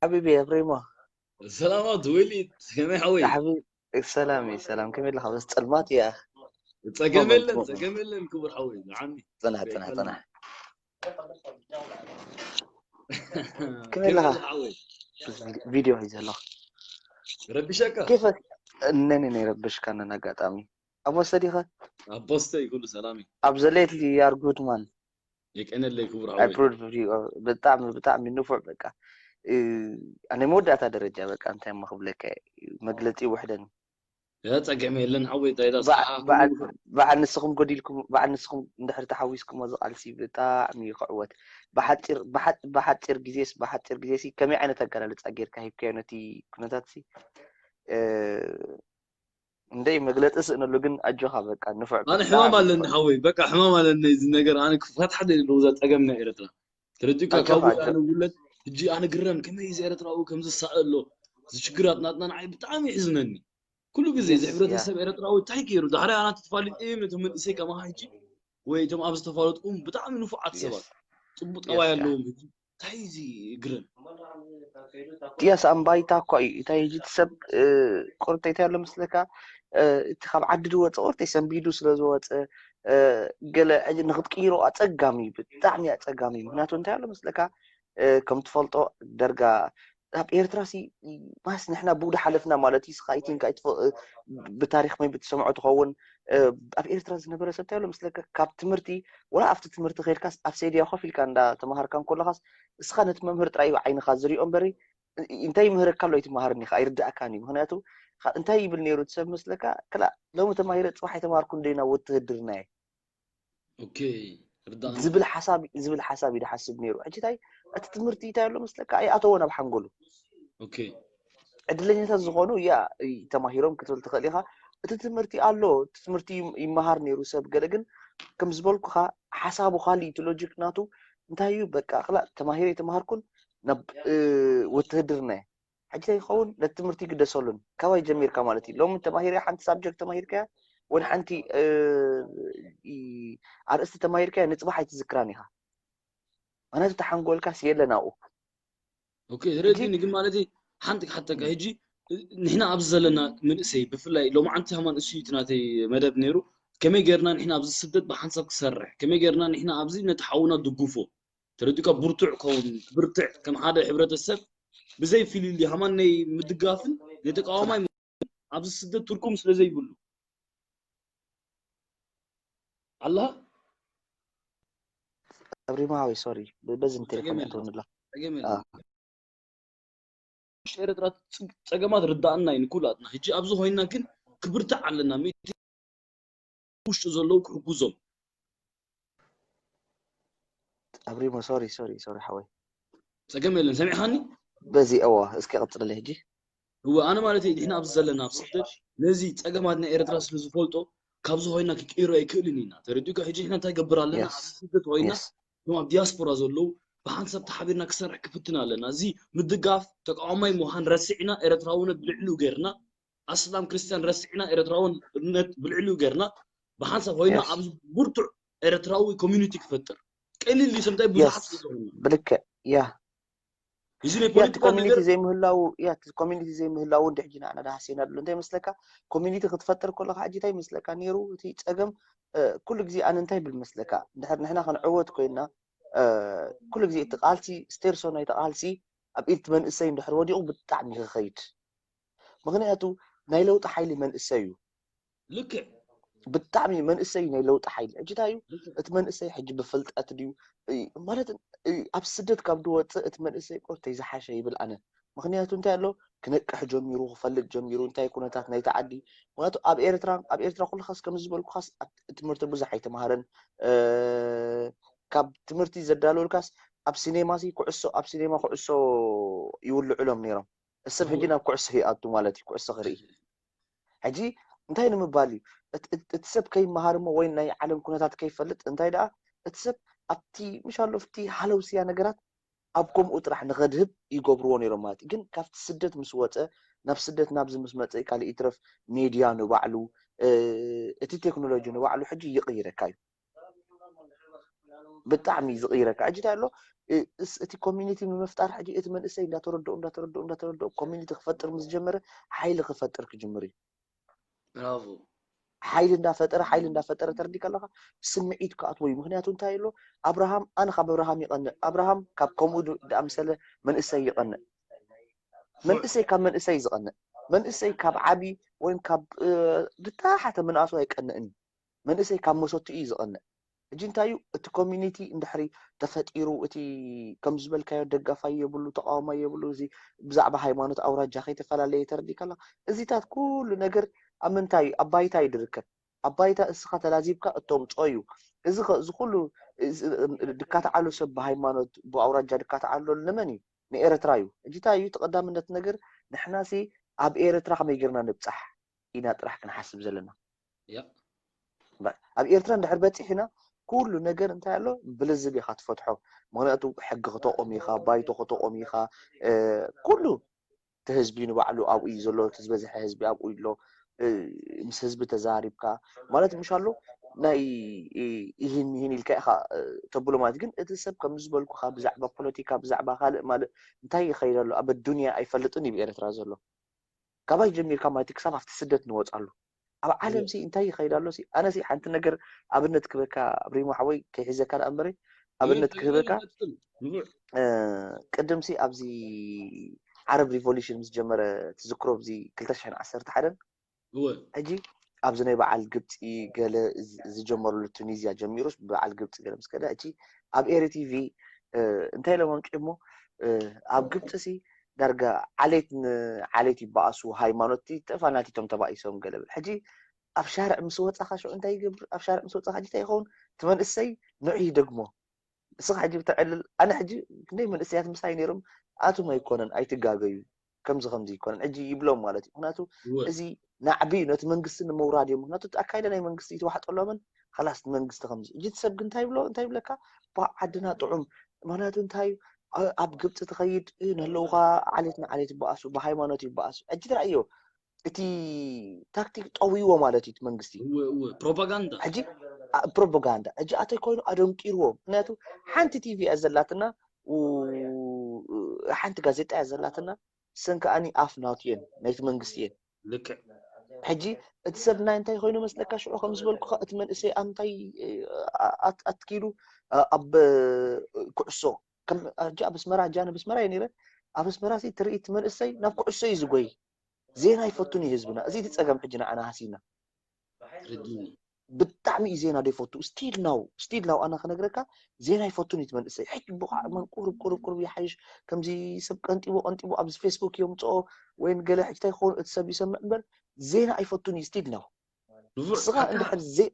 ሓቢቢ ኣብሪሞ ሰላማት ወሊድ ከመይ ሓወይ? ሓቢ ሰላም እዩ ሰላም ከመይ ኣለኻ? በስ ጸልማት እያ። ጸገም የለን ጸገም የለን ክቡር ሓወይ ንዓኒ ጽናሕ ጽናሕ ጽናሕ። ከመይ ኣለኻ? ሓወይ ቪድዮ ሒዘ ኣለኹ። ረቢሸካ ኬፈ እነኒ ናይ ረብሽካ ነን ኣጋጣሚ ኣብ ወሰዲኸ ኣቦስተይ ኩሉ ሰላም እዩ። ኣብ ዘሌትሊ ያር ጉድማን የቀነለይ ክቡር I ሓወይ proved you ብጣዕሚ ብጣዕሚ ንፉዕ በቃ እ፣ ናይ መወዳእታ ደረጃ በቃ እንታይ እሞ ክብለካ እየ፣ መግለፂ ይውሕደኒ። ያ ጸገም የለን ሓወይ እንታይ ኢላ በዓ- ሰሓ በዓል በዓል ንስኹም ጎዲልኩም በዓል ንስኹም እንድሕር ተሓዊስኩሞ ዝቃልሲ ብጣዕሚ እዩ ክዕወት። ብሓፂር ብሓ- ብሓፂር ግዜስ ብሓፂር ግዜሲ ከመይ ዓይነት ኣገላልፃ ጌርካ ሂብካዮ ነቲ ኩነታትሲ እ፣ እንደይ መግለፂ ስእነሉ ግን ኣጆኻ በቃ ንፉዕ ኣነ በጣዕሚ ሕማም ኣለኒ ንፉዕ። ሓወይ በቃ ሕማም ኣለኒ እዚ ነገር ኣነ ክፈትሓ ደልለ ውዛ ጸገም ናይ ኤረትራ ተረዲካ ኣጆኻ ካብኡ ኣጆ- ኣነ ውለድ ሕጂ ኣነ ግረም ከመይ እዚ ኤረትራዊ ከም ዝሳእ ኣሎ እዚ ሽግራት ናትና ንዓይ ብጣዕሚ ይሕዝነኒ ኩሉ ግዜ እዚ Yes, ሕብረተሰብ ኤረትራዊ እንታይ ገይሩ ዳሕራይ ኣና ተፋሊጥ እም እቲ መንእሰይ ከማኻ ሕጂ ወይ እቶም ኣብ ዝተፋለጥኩም ብጣዕሚ ንፉዓት yes, ሰባት ጽቡቅ yes, ጠባይ yeah. ኣለዎም ሕጂ እንታይ እዚ ግረም ያስ ኣምባይታ እኮ እዩ እታይ ህጂ እቲ ሰብ እ፣ ቁርተይ እንታይ ኣሎ መስለካ እ፣ እቲ ካብ ዓዲ ዝወፀ ቁርተይ ሰንቢዱ ስለ ዝወፀ እ፣ ገለ ሕጂ ንክትቅይሮ ኣፀጋሚ እዩ ብጣዕሚ ኣፀጋሚ እዩ ምክንያቱ እንታይ ኣሎ መስለካ እ፣ ከም ትፈልጦ ደርጋ ኣብ ኤርትራ ሲ ማስ ንሕና ብኡ ሓለፍና ማለት እዩ ስኻ ኣይቲንካ ኣይትፈ- እ፣ ብታሪክ መይ ብትሰምዖ ትኸውን እ፣ ኣብ ኤርትራ ዝነበረ ሰብ እንታይ ኣሎ መስለካ ካብ ትምህርቲ ወላ ኣብቲ ትምህርቲ ከይድካስ ኣብ ሴድያ ኮፍ ኢልካ እንዳ ተማሃርካ እንኮለኻስ እስኻ ነቲ መምህር ጥራይ እዩ ዓይንኻ ዝሪኦ እምበሪ እንታይ ይምህረካ ኣሎ ኣይትመሃርን ኢኻ ኣይርዳእካን እዩ ምክንያቱ ካ- እንታይ ይብል ነይሩ እቲ ሰብ መስለካ ክላ ሎሚ ተማሂረ ፅባሕ ኣይተማሃርኩን ደይና ውትህድርና እየ ኦኬ ርዳእና ዝብል ሓሳብ ዝብል ሓሳብ እዩ ዝሓስብ ነይሩ ሕጂ እንታይ እቲ ትምህርቲ እንታይ ኣሎ መስለካ ኣይኣተዎ ናብ ሓንጎሉ ኦኬ ዕድለኛታት ዝኾኑ ያ ተማሂሮም ክትብል ትኽእል ኢኻ እቲ ትምህርቲ ኣሎ እቲ ትምህርቲ ይም- ይመሃር ነይሩ ሰብ ገለ ግን ከም ዝበልኩኻ ሓሳቡ ካሊእ እቲ ሎጂክ ናቱ እንታይ እዩ በቃ ክላ ተማሂረ ኣይተማሃርኩን ናብ እ፣ ውትህድርና እየ ሕጂ እንታይ ይኸውን ነቲ ትምህርቲ ይግደሰሉን ካባይ ጀሚርካ ማለት እዩ ሎሚ ተማሂረ ሓንቲ ሳብጀክት ተማሂርካያ ወይ ሓንቲ እ፣ እ፣ ኣርእስቲ ተማሂርካያ ንፅባሕ ኣይትዝክራን ኢኻ ምክንያቱ ተሓንጎልካስ የለ ናብኡ ኦኬ ስለዚ ግን ማለት ሓንቲ ክሓተካ ሕጂ ንሕና ኣብዚ ዘለና መንእሰይ ብፍላይ ሎማዓንቲ ሃማን እሱ እቲ ናተይ መደብ ነይሩ ከመይ ጌርና ንሕና ኣብዚ ስደት ብሓንሳብ ክሰርሕ ከመይ ጌርና ንሕና ኣብዚ ነቲ ሓውና ድጉፎ ተረዲካ ብርቱዕ ከውን ብርትዕ ከም ሓደ ሕብረተሰብ ብዘይ ፍልልይ ሃማን ናይ ምድጋፍን ናይ ተቃዋማይ ኣብዚ ስደት ትርጉም ስለ ዘይብሉ ኣላ ኣብሪማ ወይ ሶሪ በዚ ቴሌፎን ጸገም የለን። ትሆንላ ጸገም አ። የለን። ውሽጢ ኤርትራ ጽግ- ጸገማት ርዳእና እዩ ንኩላትና ሕጂ ኣብዚ ኮይና ግን ክብርትዕ ኣለና ምእቲ ውሽጢ ዘለዉ ክሕግዞም ኣብሪሞ ሶሪ ሶሪ ሶሪ ሓወይ ጸገም የለን ሰሚዕኻኒ በዚ እዋ እስኪ ቀጽለለ ሕጂ እወ ኣነ ማለት እዩ ንሕና ኣብዚ ዘለና ኣብ ስደት ነዚ ጸገማት ናይ ኤርትራ ስለ ዝፈልጦ ካብዚ ኮይና ክቅይሮ ኣይክእልን ኢና ተረዲእካ ሕጂ ንሕና እንታይ ገብር ኣለና Yes. ኣብዚ ስደት ኮይና Yes. እቶም ኣብ ዲያስፖራ ዘለዉ ብሓንሳብ ተሓቢርና ክሰርሕ ክፍትን ኣለና እዚ ምድጋፍ ተቃዋማይ ምዃን ረሲዕና ኤርትራውነት ብልዕሊኡ ገይርና ኣስላም ክርስትያን ረሲዕና ኤርትራውነት ብልዕሊኡ ገይርና ብሓንሳብ ኮይና Yes. ኣብዚ ብርቱዕ ኤርትራዊ ኮሚኒቲ ክፈጥር ቀሊል ድዩ ሰምታይ ብዙሓት Yes. ስለዝኾኑ ብልክዕ ያ እዚ ናይ ያ እቲ ፖለቲካ ኮሚኒቲ ነገር ዘይምህላው ያ እቲ ኮሚኒቲ ዘይምህላው እንዲ ሕጂ ንዓና ዳሃሴና ኣሎ እንታይ መስለካ ኮሚኒቲ ክትፈጥር ከለካ ሕጂ እንታይ መስለካ ነይሩ እቲ ፀገም እ፣ ኩሉ ግዜ ኣነ እንታይ ብል መስለካ እንድሕር ንሕና ክንዕወት ኮይና እ፣ ኩሉ ግዜ እቲ ቃልሲ ስቴርሶ ናይቲ ቃልሲ ኣብ ኢድ መንእሰይ እንድሕር ወዲቑ ብጣዕሚ ክኸይድ ምክንያቱ ናይ ለውጢ ሓይሊ መንእሰይ እዩ ልክዕ ብጣዕሚ መንእሰይ ናይ ለውጢ ሓይሊ ሕጂ እንታይ እዩ ልክዕ እቲ መንእሰይ ሕጂ ብፍልጠት ድዩ እ፣ ማለት እ፣ ኣብ ስደት ካብ ዝወፅእ እቲ መንእሰይ ቆርተይ ዝሓሸ ይብል ኣነ ምክንያቱ እንታይ ኣሎ ክነቅሕ ጀሚሩ ክፈልጥ ጀሚሩ እንታይ ኩነታት ናይቲ ዓዲ ምክንያቱ ኣብ ኤርትራ ኣብ ኤርትራ ኩልካስ ከም ዝበልኩካስ ኣብ ትምህርቲ ብዙሕ ኣይተምሃረን እ፣ ካብ ትምህርቲ ዘዳለወልካስ ኣብ ሲኔማ ሲ ኩዕሶ ኣብ ሲኔማ ኩዕሶ ይውልዕሎም ነይሮም ሰብ ሕጂ ናብ ኩዕሶ ይኣቱ ማለት እዩ ኩዕሶ ክርኢ ሕጂ እንታይ ንምባል እዩ እቲ ሰብ ከይመሃር እሞ ወይ ናይ ዓለም ኩነታት ከይፈልጥ እንታይ ደኣ እቲ ሰብ ኣብቲ ምሻሎ ኣብቲ ሃለውስያ ነገራት ኣብ ከምኡ ጥራሕ ንኸድህብ ይገብርዎ ነይሮም ማለት እዩ ግን ካብቲ ስደት ምስ ወፀ ናብ ስደት ናብዚ ምስ መፀ ካልእ ይትረፍ ሜድያ ንባዕሉ እቲ ቴክኖሎጂ ንባዕሉ ሕጂ ይቕይረካ እዩ ብጣዕሚ እዩ ዝቕይረካ። ሕጂ እንታይ ኣሎ፣ እ፣ እስ-፣ እቲ ኮሚኒቲ ንምፍጣር ሕጂ እቲ መንእሰይ እንዳተረድኦ፣ እንዳተረድኦ፣ እንዳተረድኦ ኮሚኒቲ ክፈጥር ምስ ጀመረ ሓይሊ ክፈጥር ክጅምር እዩ። ብራቮ። ሓይሊ እንዳፈጠረ፣ ሓይሊ እንዳፈጠረ ተረዲካ ኣለኻ፣ ስምዒት ክኣትዎ እዩ። ምኽንያቱ እንታይ ኣሎ፣ ኣብርሃም፣ ኣነ ካብ ኣብርሃም ይቐንእ፣ ኣብርሃም ካብ ከምኡ ድ-፣ ድኣምሰለ መንእሰይ ይቐንእ። መንእሰይ ካብ መንእሰይ እዩ ዝቐንእ። መንእሰይ ካብ ዓቢ ወይም ካብ፣ እ፣ ድታሓተ ምንኣሱ ኣይቀንእን እዩ። መንእሰይ ካብ መሰቱ እዩ ዝቐንእ። ሕጂ እንታይ እዩ፣ እቲ ኮሚኒቲ እንድሕሪ ተፈጢሩ፣ እቲ ከም ዝበልካዮ ደጋፋይ የብሉ፣ ተቃዋማይ የብሉ፣ እዚ ብዛዕባ ሃይማኖት ኣውራጃ ከይተፈላለየ ተረዲካ ኣለኻ። እዚታት ኩሉ ነገር ኣብ ምንታይ እዩ? ኣብ ባይታ እዩ ዝርከብ። ኣብ ባይታ እስኻ ተላዚብካ እተምፅኦ እዩ። እዚ ኸ-፣ እዚ ኩሉ፣ እዚ፣ ድካትዓሉ ሰብ ብሃይማኖት፣ ብኣውራጃ ድካትዓሉ ዘሎ ንመን እዩ? ንኤርትራ እዩ። ሕጂ እንታይ እዩ እቲ ቀዳምነት ነገር? ንሕናሲ ኣብ ኤርትራ ከመይ ጌርና ንብጻሕ ኢና ጥራሕ ክንሓስብ ዘለና። ያ። ባ-፣ ኣብ ኤርትራ እንድሕር በጺሕና ኩሉ ነገር እንታይ ኣሎ ብልዝብ ኢኻ ትፈትሖ። ምኽንያቱ ሕጊ ክተቑም ኢኻ፣ ባይቶ ክተቑም ኢኻ፣ እ፣ ኩሉ እቲ ህዝቢ ንባዕሉ ኣብኡ እዩ ዘሎ፣ እቲ ዝበዝሐ ህዝቢ ኣብኡ ኣሎ። እ፣ ምስ ህዝቢ ተዛሪብካ ማለት ምሽ ኣሎ ናይ እ፣ ይህን ይህን ኢልካ ኢኻ፣ እ፣ ተብሎ ማለት ግን እቲ ሰብ ከም ዝበልኩኻ ብዛዕባ ፖለቲካ ብዛዕባ ካልእ ማልእ እንታይ ይኸይድ ኣሎ ኣብ ኣዱንያ ኣይፈልጥን እዩ ብኤርትራ ዘሎ። ካባይ ጀሚርካ ማለት ክሳብ ኣብቲ ስደት ንወፃሉ ኣብ ዓለም ሲ እንታይ ይኸይድ ኣሎ ሲ ኣነ ሲ ሓንቲ ነገር ኣብነት ክበካ ኣብሪሞ ሓወይ ከይሒዘካ ደኣ እምበረ ኣብነት ክህበካ። እ፣ ቅድም ሲ ኣብዚ ዓረብ ሪቮሉሽን ምስ ጀመረ ትዝክሮ ኣብዚ ክልተ ሽሕን ዓሰርተ ሓደን እወ ሕጂ ኣብዚ ናይ በዓል ግብፂ ገለ ዝ- ዝጀመርሉ ቱኒዝያ ጀሚሩስ ብበዓል ግብፂ ገለ ምስ ከደ ሕጂ ኣብ ኤሪ ቲቪ እ፣ እንታይ ኢሎም ኣምፂኦሞ እ፣ ኣብ ግብፂ ሲ ዳርጋ ዓሌት ንዓሌት ይበኣሱ ሃይማኖት ይጠፋ ናቲቶም ተባኢሶም ገለ ብል ሕጂ ኣብ ሻርዕ ምስ ወፃኻ ሽዑ እንታይ ይገብር ኣብ ሻርዕ ምስ ወፃኻ ሕጂ እንታይ ይኸውን እቲ መንእሰይ ንዑ ይደግሞ እስኻ ሕጂ ብተዕልል ኣነ ሕጂ ክንደይ መንእሰያት ምሳይ ነይሮም ኣቱም ኣይኮነን ኣይትጋገዩ ከምዚ ከምዚ ይኮነን ሕጂ ይብሎም ማለት እዩ ምክንያቱ እወ እዚ ናዕቢ ነቲ መንግስቲ ንምውራድ እዮም ምክንያቱ እቲ ኣካይዳ ናይ መንግስቲ ይትዋሕጠሎምን ከላስ እቲ መንግስቲ ከምዚ እዚ ሰብ ግን እንታይ ይብሎ እንታይ ይብለካ ባ ዓድና ጥዑም ምክንያቱ እንታይ እ፣ ኣብ ግብፂ ትኸይድ እ፣ ንህለውካ ዓሌት ንዓሌት ይበኣሱ ብሃይማኖት ይበኣሱ ሕጂ ትረኣዮ እቲ ታክቲክ ጠውይዎ ማለት እዩ እቲ መንግስቲ እወ እወ ፕሮፓጋንዳ ሕጂ አ- ፕሮፓጋንዳ ሕጂ ኣተይ ኮይኑ ኣደንቂርዎ ምክንያቱ ሓንቲ ቲቪ እያ ዘላትና ው- ሓንቲ ጋዜጣ እያ ዘላትና ሰን ከኣኒ ኣፍ ናቱ እየን ናይቲ መንግስቲ እየን ልክዕ ሕጂ እቲ ሰብ ናይ እንታይ ኮይኑ መስለካ ሽዑ ከም ዝበልኩ እቲ መንእሰይ ኣብ እንታይ እ፣ ኣ- ኣት- ኣትኪሉ እ፣ ኣብ እ፣ ኩዕሶ ከም ሕጂ ኣብ ኣስመራ ሕጂ ኣነ ብስመራ እየ ነይረ ኣብ ኣስመራ ሲ ትርኢ እቲ መንእሰይ ናብ ኩዕሶ እዩ ዝጎይ ዜና ይፈቱን እዩ ህዝብና እዚ እቲ ፀገም ሕጂ ንዓና ሃሲና ርድኒ ብጣዕሚ እዩ ዜና ዘይፈቱ still now still now ኣነ ክነግረካ ዜና ይፈቱን እዩ እቲ መንእሰይ ሕጂ ብኳዕ መን ቁርብ ቁርብ ቁርብ ይሓይሽ ከምዚ ሰብ ቀንጢቡ ቀንጢቡ ኣብዚ ፌስቡክ የምፅኦ ወይን ገለ ሕጂ እንታይ ክኸውን እቲ ሰብ ይሰምዕ እምበር ዜና ኣይፈቱን እዩ still now ንፉዕ እስኻ እንድሕር ዘ-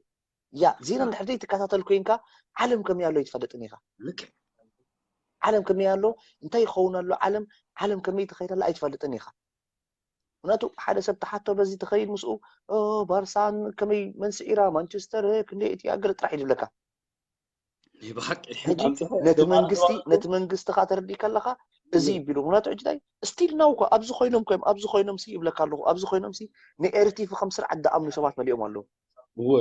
ያ ዜና እንድሕር ዘይትከታተል ኮይንካ ዓለም ከመይ ኣሎ ይትፈልጥን ኢኻ ልክዕ ዓለም ከመይ ኣሎ እንታይ ይኸውን ኣሎ ዓለም ዓለም ከመይ ትኸይድ ኣላ ኣይትፈልጥን ኢኻ ምክንያቱ ሓደ ሰብ ተሓቶ በዚ ትኸይድ ምስኡ ኦ፣ ባርሳን ከመይ መንስዒራ ማንቸስተር ክንደይ እቲ ኣገለ ጥራሕ ይድብለካ ናይ ብሓቂ ሕጂ ኣምፅሐ ነቲ ደማ መንግስቲ ኣድዋ ነቲ መንግስቲ ካ ተረዲካ ኣለኻ እዚ ይቢሉ ምክንያቱ ሕጂ እንታይ ስቲል ናው እኮ ኣብዚ ኮይኖም ኮይም ኣብዚ ኮይኖም ሲ ይብለካ ኣለኹ ኣብዚ ኮይኖም ሲ ንኤርቲቪ ከም ስርዓት ደኣምኑ ሰባት መሊኦም ኣለዉ እወ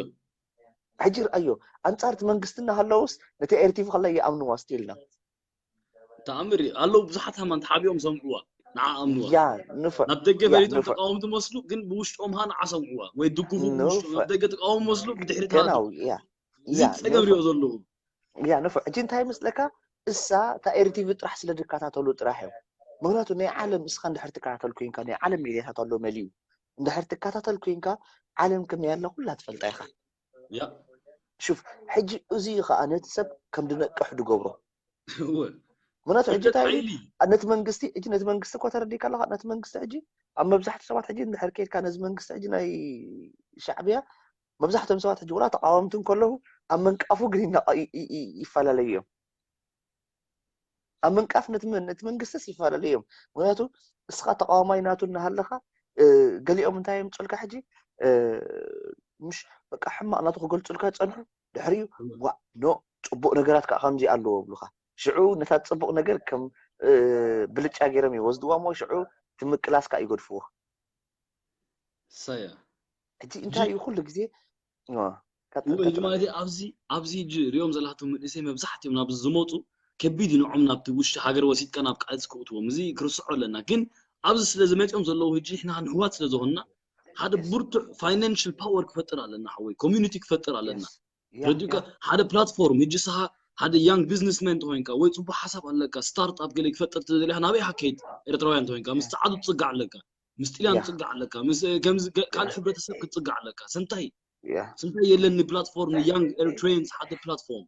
ሕጂ ርኣዮ ኣንጻር እቲ መንግስቲ እናሃለውስ ነቲ ኤርቲቪ ከላይ ይኣምንዋ ስቲል ና ተኣምር እዩ ኣለዉ ብዙሓት ሃማን ተሓቢኦም ሰምዕዋ ንዓ ኣምንዋ ያ ንፉዕ ናብ ደገ ያ ፈሊጦም ንፉዕ ተቃወምቲ መስሉ ግን ብውሽጦም ሃ ንዓ ሰምዕዋ ወይ ድጉፉ ብውሽጦም ንፉዕ ናብ ደገ ተቃወሙ መስሉ ብድሕሪት ገና ሃ ያ እዚ ያ ፀገም ንፉዕ ሪኦ ዘለኹ ያ ንፉዕ ሕጂ እንታይ ይመስለካ እሳ እታ ኤርቲቪ ጥራሕ ስለ ዝከታተሉ ጥራሕ እዮም ምክንያቱ ናይ ዓለም እስኻ እንድሕር ትከታተል ኮይንካ ናይ ዓለም ሜድያታት ኣሎ መሊኡ እንድሕር ትከታተል ኮይንካ ዓለም ከመይ ኣላ ኩላ ትፈልጣ ኢኻ ያ ሹፍ ሕጂ እዚ ከዓ ነቲ ሰብ ከም ድነቅሕ ድገብሮ እወ ምክንያቱ ሕጂ ስደት እንታይ ኢሉ ሓይሊ ነቲ መንግስቲ ሕጂ ነቲ መንግስቲ እኮ ተረዲካ ኣለካ ነቲ መንግስቲ ሕጂ ኣብ መብዛሕትኡ ሰባት ሕጂ እንድሕር ከይድካ ነዚ መንግስቲ ሕጂ ናይ ሻዕብያ መብዛሕትኦም ሰባት ሕጂ ወላ ተቃወምቲ እንከለዉ ኣብ ምንቃፉ ግን ይናቐ- ይ- ይ- ይ- ይፈላለዩ እዮም ኣብ ምንቃፍ ነቲ መን- ነቲ መንግስትስ ይፈላለዩ እዮም ምክንያቱ እስኻ ተቃዋማይ ናቱ እናሃለካ እ፣ ገሊኦም እንታይ የምፅልካ ሕጂ እ፣ ምሽ በቃ ሕማቕ ናቱ ክገልፁልካ ፀንሑ ድሕሪኡ ዋ ኖ ፅቡቅ ነገራት ከዓ ከምዚ ኣለዎ ብሉካ ሽዑ ነታ ፅቡቅ ነገር ከም እ፣ ብልጫ ገይሮም ይወስድዋ እሞ ሽዑ ትምቅላስ ከዓ ይገድፍዎ ሰያ ሕጂ እንታይ እዩ ኩሉ ግዜ እ፣ እወ፣ ሕጂ ማለት እዩ፣ ኣብዚ ኣብዚ ሕጂ ሪኦም ዘላቶም መንእሰይ መብዛሕትኦም ናብዚ ዝመፁ ከቢድ እዩ ንዖም ናብቲ ውሽጢ ሃገር ወሲድካ ናብ ቃልሲ ክእትዎም። እዚ ክርስዖ ኣለና። ግን ኣብዚ ስለ ዝመፅኦም ዘለዉ ሕጂ ንሕና ንሕዋት ስለ ዝኾንና ሓደ ብርቱዕ ፋይናንሽል ፓወር ክፈጥር ኣለና። ሓወይ፣ ኮሚዩኒቲ ክፈጥር ኣለና። ረዲካ ሓደ ፕላትፎርም ሕጂ ስኻ ሓደ ያንግ ቢዝነስመን እንተኮይንካ ወይ ፅቡቅ ሓሳብ ኣለካ፣ ስታርት ኣፕ ገለ ክፈጥር ትደሊኻ ናበይ ሃከይድ? ኤርትራውያን እንተኮይንካ ምስ ፃዓዱ ትፅጋዕ ኣለካ፣ ምስ ጥልያን ትፅጋዕ ኣለካ፣ ምስ ከምዚ ካልእ ሕብረተሰብ ክትፅጋዕ ኣለካ። ስንታይ ስንታይ የለን ንፕላትፎርም ንያንግ ኤሪትሪያንስ ሓደ ፕላትፎርም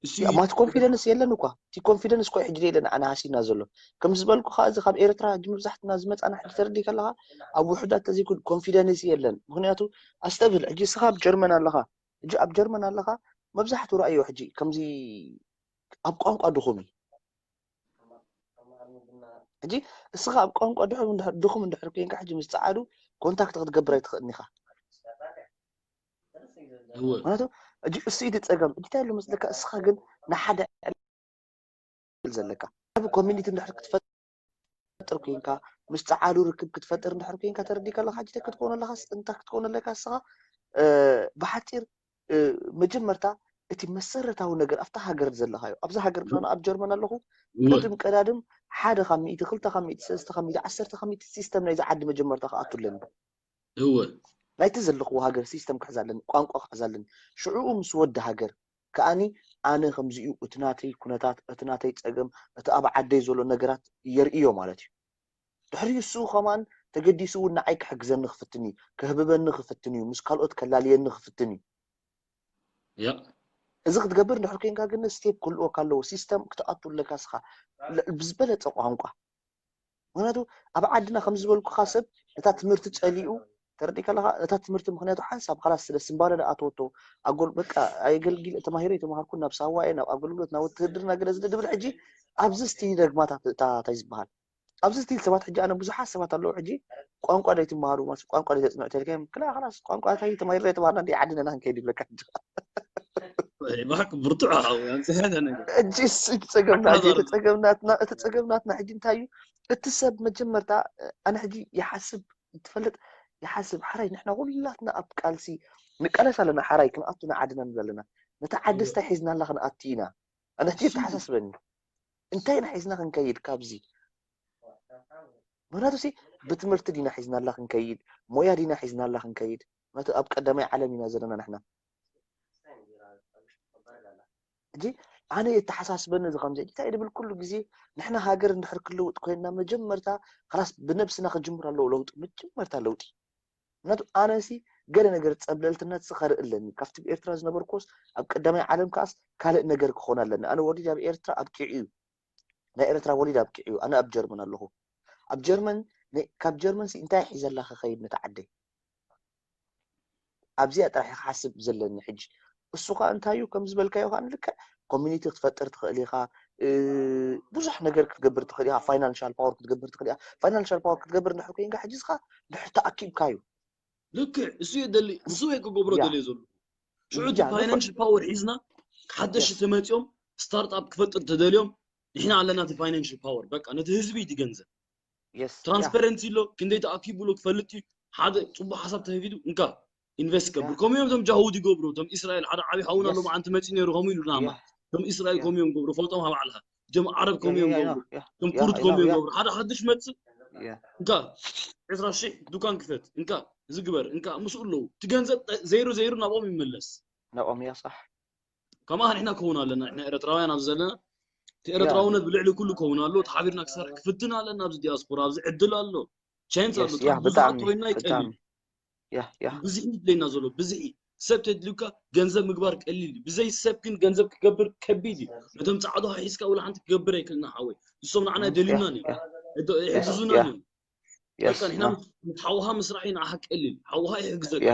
እሱ ማት ኮንፊደንስ የለን እኳ። እቲ ኮንፊደንስ እኮ ሕጂ የለን ኣነ ሃሲና ዘሎ። ከም ዝበልኩኻ እዚ ካብ ኤርትራ ሕጂ መብዛሕትና ዝመጻና ሕጂ ተረዲ ከለኻ ኣብ ውሑዳት ተዘይኩን ኮንፊደንስ የለን። ምክንያቱ ኣስተብህል፣ ሕጂ እስኻ ኣብ ጀርመን ኣለኻ፣ ሕጂ ኣብ ጀርመን ኣለኻ፣ መብዛሕትኡ ረኣዮ ሕጂ ከምዚ ኣብ ቋንቋ ድኹም እዩ። ሕጂ እስኻ ኣብ ቋንቋ ድኹም እንድሕር ኮይንካ ሕጂ ምስ ጸዓዱ ኮንታክት ክትገብር ኣይትኽእልን ኢኻ። ምክንያቱ ሕጂ እሱ እቲ ጸገም እንታይ ኣሎ መስለካ? እስኻ ግን ንሓደ ዘለካ ኣብ ኮሚኒቲ እንድሕር ክትፈጥር ኮይንካ፣ ምስ ጸዓዱ ርክብ ክትፈጥር እንድሕር ኮይንካ፣ ተረዲካ ኣለካ? ሕጂ እንታይ ክትከውን ኣለካ? እንታይ ክትከውን ኣለካ? እስኻ ብሓጺር መጀመርታ እቲ መሰረታዊ ነገር ኣብታ ሃገር ዘለኻዮ፣ ኣብዛ ሃገር ምሳና ኣብ ጀርመን ኣለኹ፣ ቅድም ቀዳድም ሓደ ካብ ሚእቲ፣ ክልተ ካብ ሚእቲ፣ ሰለስተ ካብ ሚእቲ፣ ዓሰርተ ካብ ሚእቲ ሲስተም ናይዚ ዓዲ መጀመርታ ክኣቱ ኣለኒ። እወ። ናይቲ ዘለኽዎ ሃገር ሲስተም ክሕዝ ኣለኒ፣ ቋንቋ ክሕዝ ኣለኒ። ሽዕኡ ምስ ወዲ ሃገር ከኣኒ ኣነ ከምዚ እዩ፣ እቲ ናተይ ኩነታት፣ እቲ ናተይ ጸገም፣ እቲ ኣብ ዓደይ ዘሎ ነገራት የርእዮ ማለት እዩ። ድሕሪ እሱ ከማን ተገዲሱ እውን ንዓይ ክሕግዘኒ ክፍትን እዩ፣ ከህብበኒ ክፍትን እዩ፣ ምስ ካልኦት ከላልየኒ ክፍትን እዩ። ያ። እዚ ክትገብር እንድሕር ኮይንካ ግን ስቴፕ ክህልወካ ኣለዎ። ሲስተም ክትኣቱ ኣለካ እስኻ ል-፣ ብዝበለጸ ቋንቋ። ምክንያቱ ኣብ ዓድና ከም ዝበልኩኻ ሰብ ነታ ትምህርቲ ጸሊኡ ተረዲካ ኣለኻ። ነታ ትምህርቲ ምክንያቱ ሓንሳብ ካላስ ስለ ስምባደ ኣተወቶ ኣጎል በቃ ኣየገልጊል ተማሂረ የተማሃርኩ ናብ ሳዋ እየ ናብ ኣገልግሎት ናብ ውትህድርና ገለ ዝለ ድብል ሕጂ ኣብዚ ስቲ ደግማታ እንታይ ዝበሃል ኣብዚ ስቲል ሰባት ሕጂ ኣነ ብዙሓት ሰባት ኣለዉ ሕጂ ቋንቋ ዶ ይትመሃሩ ማለት ቋንቋ ዶ ተጽንዑ ተልከም ክላ خلاص ቋንቋ እንታይ ተማሂርና የተማሃርና እንዲ ዓድና ኢና ክንከይድ ይብለካ ሕጂ ባክ ብርቱዕ ሓው ኣምጽሐተ ነገር ሕጂ እሱ ጸገምና ሕጂ ጸገምናትና እቲ ጸገምናትና ሕጂ እንታይ እዩ እቲ ሰብ መጀመርታ ኣነ ሕጂ ይሓስብ ትፈልጥ ይሓስብ ሓራይ ንሕና ሁላትና ኣብ ቃልሲ ንቃለስ ኣለና ሓራይ ክንኣቱ ንዓድና ንብል ኣለና ነቲ ዓዲ ስታይ ሒዝናላ ክንኣቱ ኢና ኣነ ሕጂ ተሓሳስበኒ እንታይ ኢና ሒዝና ክንከይድ ካብዚ ምክንያቱ ሲ ብትምህርቲ ዲና ሒዝናላ ክንከይድ ሞያ ዲና ሒዝናላ ክንከይድ ምክንያቱ ኣብ ቀዳማይ ዓለም ኢና ዘለና ንሕና ሕጂ ኣነ የተሓሳስበኒ እዚ ከምዚ እንታይ ድብል ኩሉ ግዜ ንሕና ሃገር እንድሕር ክልውጥ ኮይንና መጀመርታ ላስ ብነብስና ክጅምር ኣለዎ ለውጢ መጀመርታ ለውጢ ምክንያቱ ኣነ ሲ ገለ ነገር ጸብለልትነት ሲ ከርኢ ኣለኒ ካብቲ ብኤርትራ ዝነበርኩስ ኣብ ቀዳማይ ዓለም ከኣስ ካልእ ነገር ክኾን ኣለኒ ኣነ ወዲድ ኣብ ኤርትራ ኣብቂዑ እዩ ናይ ኤርትራ ወሊድ ኣብቂዑ እዩ ኣነ ኣብ ጀርመን ኣለኹ ኣብ ጀርመን ካብ ጀርመን ሲ እንታይ ሒዘላ ክኸይድ ነቲ ዓደይ ኣብዚኣ ጥራሕ ክሓስብ ዘለኒ ሕጂ እሱ ከዓ እንታይ እዩ ከም ዝበልካዮ ከዓ ልክዕ ኮሚኒቲ ክትፈጥር ትኽእል ኢኻ ብዙሕ ነገር ክትገብር ትኽእል ኢኻ ፋይናንሻል ፓወር ክትገብር ትኽእል ኢኻ ፋይናንሻል ፓወር ክትገብር እንድሕር ኮይንካ ሕጂ እስኻ ድሕር ተኣኪብካ እዩ ልክዕ እሱ እየ ደሊ እሱ እየ ክገብሮ ደልየ ዘሎ ሽዑ እቲ ፋይናንሽል ፓወር ሒዝና ሓደሽቲ ተመፂኦም ስታርትኣፕ ክፈጥር ተደልዮም ንሕና ኣለና እቲ ፋይናንሽል ፓወር በቃ ነቲ ህዝቢ እቲ ገንዘብ ትራንስፓረንሲ ኣሎ ክንደይ ተኣኪቡ ኣሎ ክፈልጥ እዩ ሓደ ፅቡቅ ሓሳብ ተፈፊቱ እንካ ኢንቨስት ገብር ከምኡ እዮም እቶም ጃሁድ ይገብሩ እቶም እስራኤል ሓደ ዓብዪ ሓውና ሎም ዓንቲ መፂ ነይሩ ከምኡ ኢሉ ናማ እቶም እስራኤል ከምኡ እዮም ገብሩ ፈልጦም ካብ ዓልካ እቶም ዓረብ ከምኡ እዮም ገብሩ እቶም ኩርድ ከምኡ እዮም ገብሩ ሓደ ሓድሽ መፅእ እንካ ዕስራ ሽሕ ዱካን ክፈት እንካ እዚ ግበር እንካ ምስኡ ኣለዉ እቲ ገንዘብ ዘይሩ ዘይሩ ናብኦም ይመለስ ናብኦም እያ ሳሕ ከማኻ ንሕና ክኸውን ኣለና ንሕና ኤረትራውያን ኣብዚ ዘለና እቲ ኤረትራውነት ብልዕሊ ኩሉ ክኸውን ኣሎ ተሓቢርና ክሰርሕ ክፍትን ኣለና ኣብዚ ዲያስፖራ ኣብዚ ዕድል ኣሎ ቻንስ ኣሎ ካብ ብዙሓት ኮይንና ይቀልል ብዝሒ ይድለየና ዘሎ ብዝሒ ሰብ ተድልዩካ ገንዘብ ምግባር ቀሊል እዩ ብዘይ ሰብ ግን ገንዘብ ክገብር ከቢድ እዩ ነቶም ፃዕዶ ሒዝካ ውላ ሓንቲ ክገብር ኣይክልና ሓወይ እሶም ንዓና ደልዩና እዮም ይሕግዙና እዮም በቃ ንሕና ሓውሃ ምስራሕ እዩ ንዓኻ ቀሊል ሓውሃ ይሕግዘካ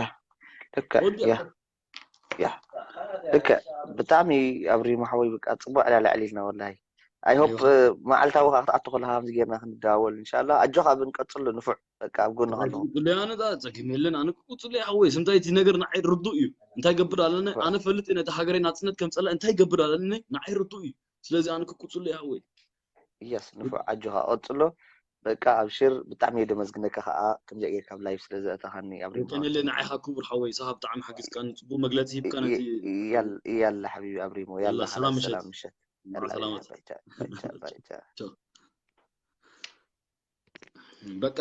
ያ ልክዕ ብጣዕሚ ኣብሪሙ ሓወይ በቃ ፅቡቅ ዕላል ኣዕሊልና ወላሂ ኣይሆፕ መዓልታዊ ከዓ ክትኣቱ ከለካ ከምዚ ጌርና ክንደዋወል እንሻላ ኣጆካ ብንቀፅሉ ንፉዕ በቃ ኣብ ጎንካ ኣለኩ ኣነ ጸጊም የለን ኣነ ክቁፅሉ ሓወይ ስምታይ እቲ ነገር ንዓይ ርዱእ እዩ እንታይ ገብር ኣለኒ ኣነ ፈልጥ ነቲ ሃገረይ ናፅነት ከምፀላ እንታይ ገብር ኣለኒ ንዓይ ርዱእ እዩ ስለዚ ኣነ ክቁፅሉ ሓወይ የስ ንፉዕ ኣጆካ ቀፅሎ በቃ ኣብሽር፣ ብጣዕሚ እየ ደመስግነካ ከዓ ከምዚኣ ጌርካ ኣብ ላይፍ ስለ ዘእተኻኒ ኣብሪሞ። የቀንየለይ ንዓይኻ ክቡር ሓወይ፣ ሳኻ ብጣዕሚ ሓጊዝካኒ፣ ጽቡቕ መግለጺ ሂብካኒ። እቲ ያል- ያላ ሓቢቢ ኣብሪሞ፣ ያላ ያላ ሰላም ሓላል ምሸት። ሰላም ምሸት። መዓ ያላ ሰላም ሓቢቢ፣ ምሸት። ባይ ቻው፣ ባይ ቻው፣ ባይ ቻው። ቻው። በቃ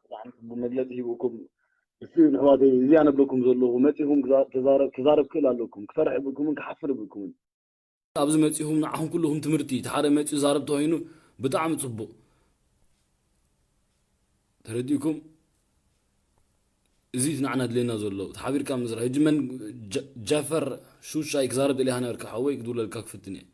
ብጣዕሚ ጽቡቕ መግለጺ ሂብኩም፣ እሱ ንሕዋተይ እዚኣ ነብለኩም ዘለኹ፣ መጺኹም ክዛ- ክዛረብ ክዛረብ ክእል ኣለኩም፣ ክሰርሕ ብልኩምን ክሓፍር ብልኩምን። ኣብዚ መጺኹም ንዓኹም ኩልኹም ትምህርቲ፣ እቲ ሓደ መጺኡ ዛረብ ተኾይኑ ብጣዕሚ ጽቡቕ። ተረዲእኩም? እዚ እቲ ንዓና ድሌና ዘሎ፣ ተሓቢርካ ምስራሕ። ሕጂ መን ጀ- ጃፈር ሹሻይ ክዛረብ ደሊኻ ነበርካ ሓወይ፣ ክድውለልካ ክፍትን እየ።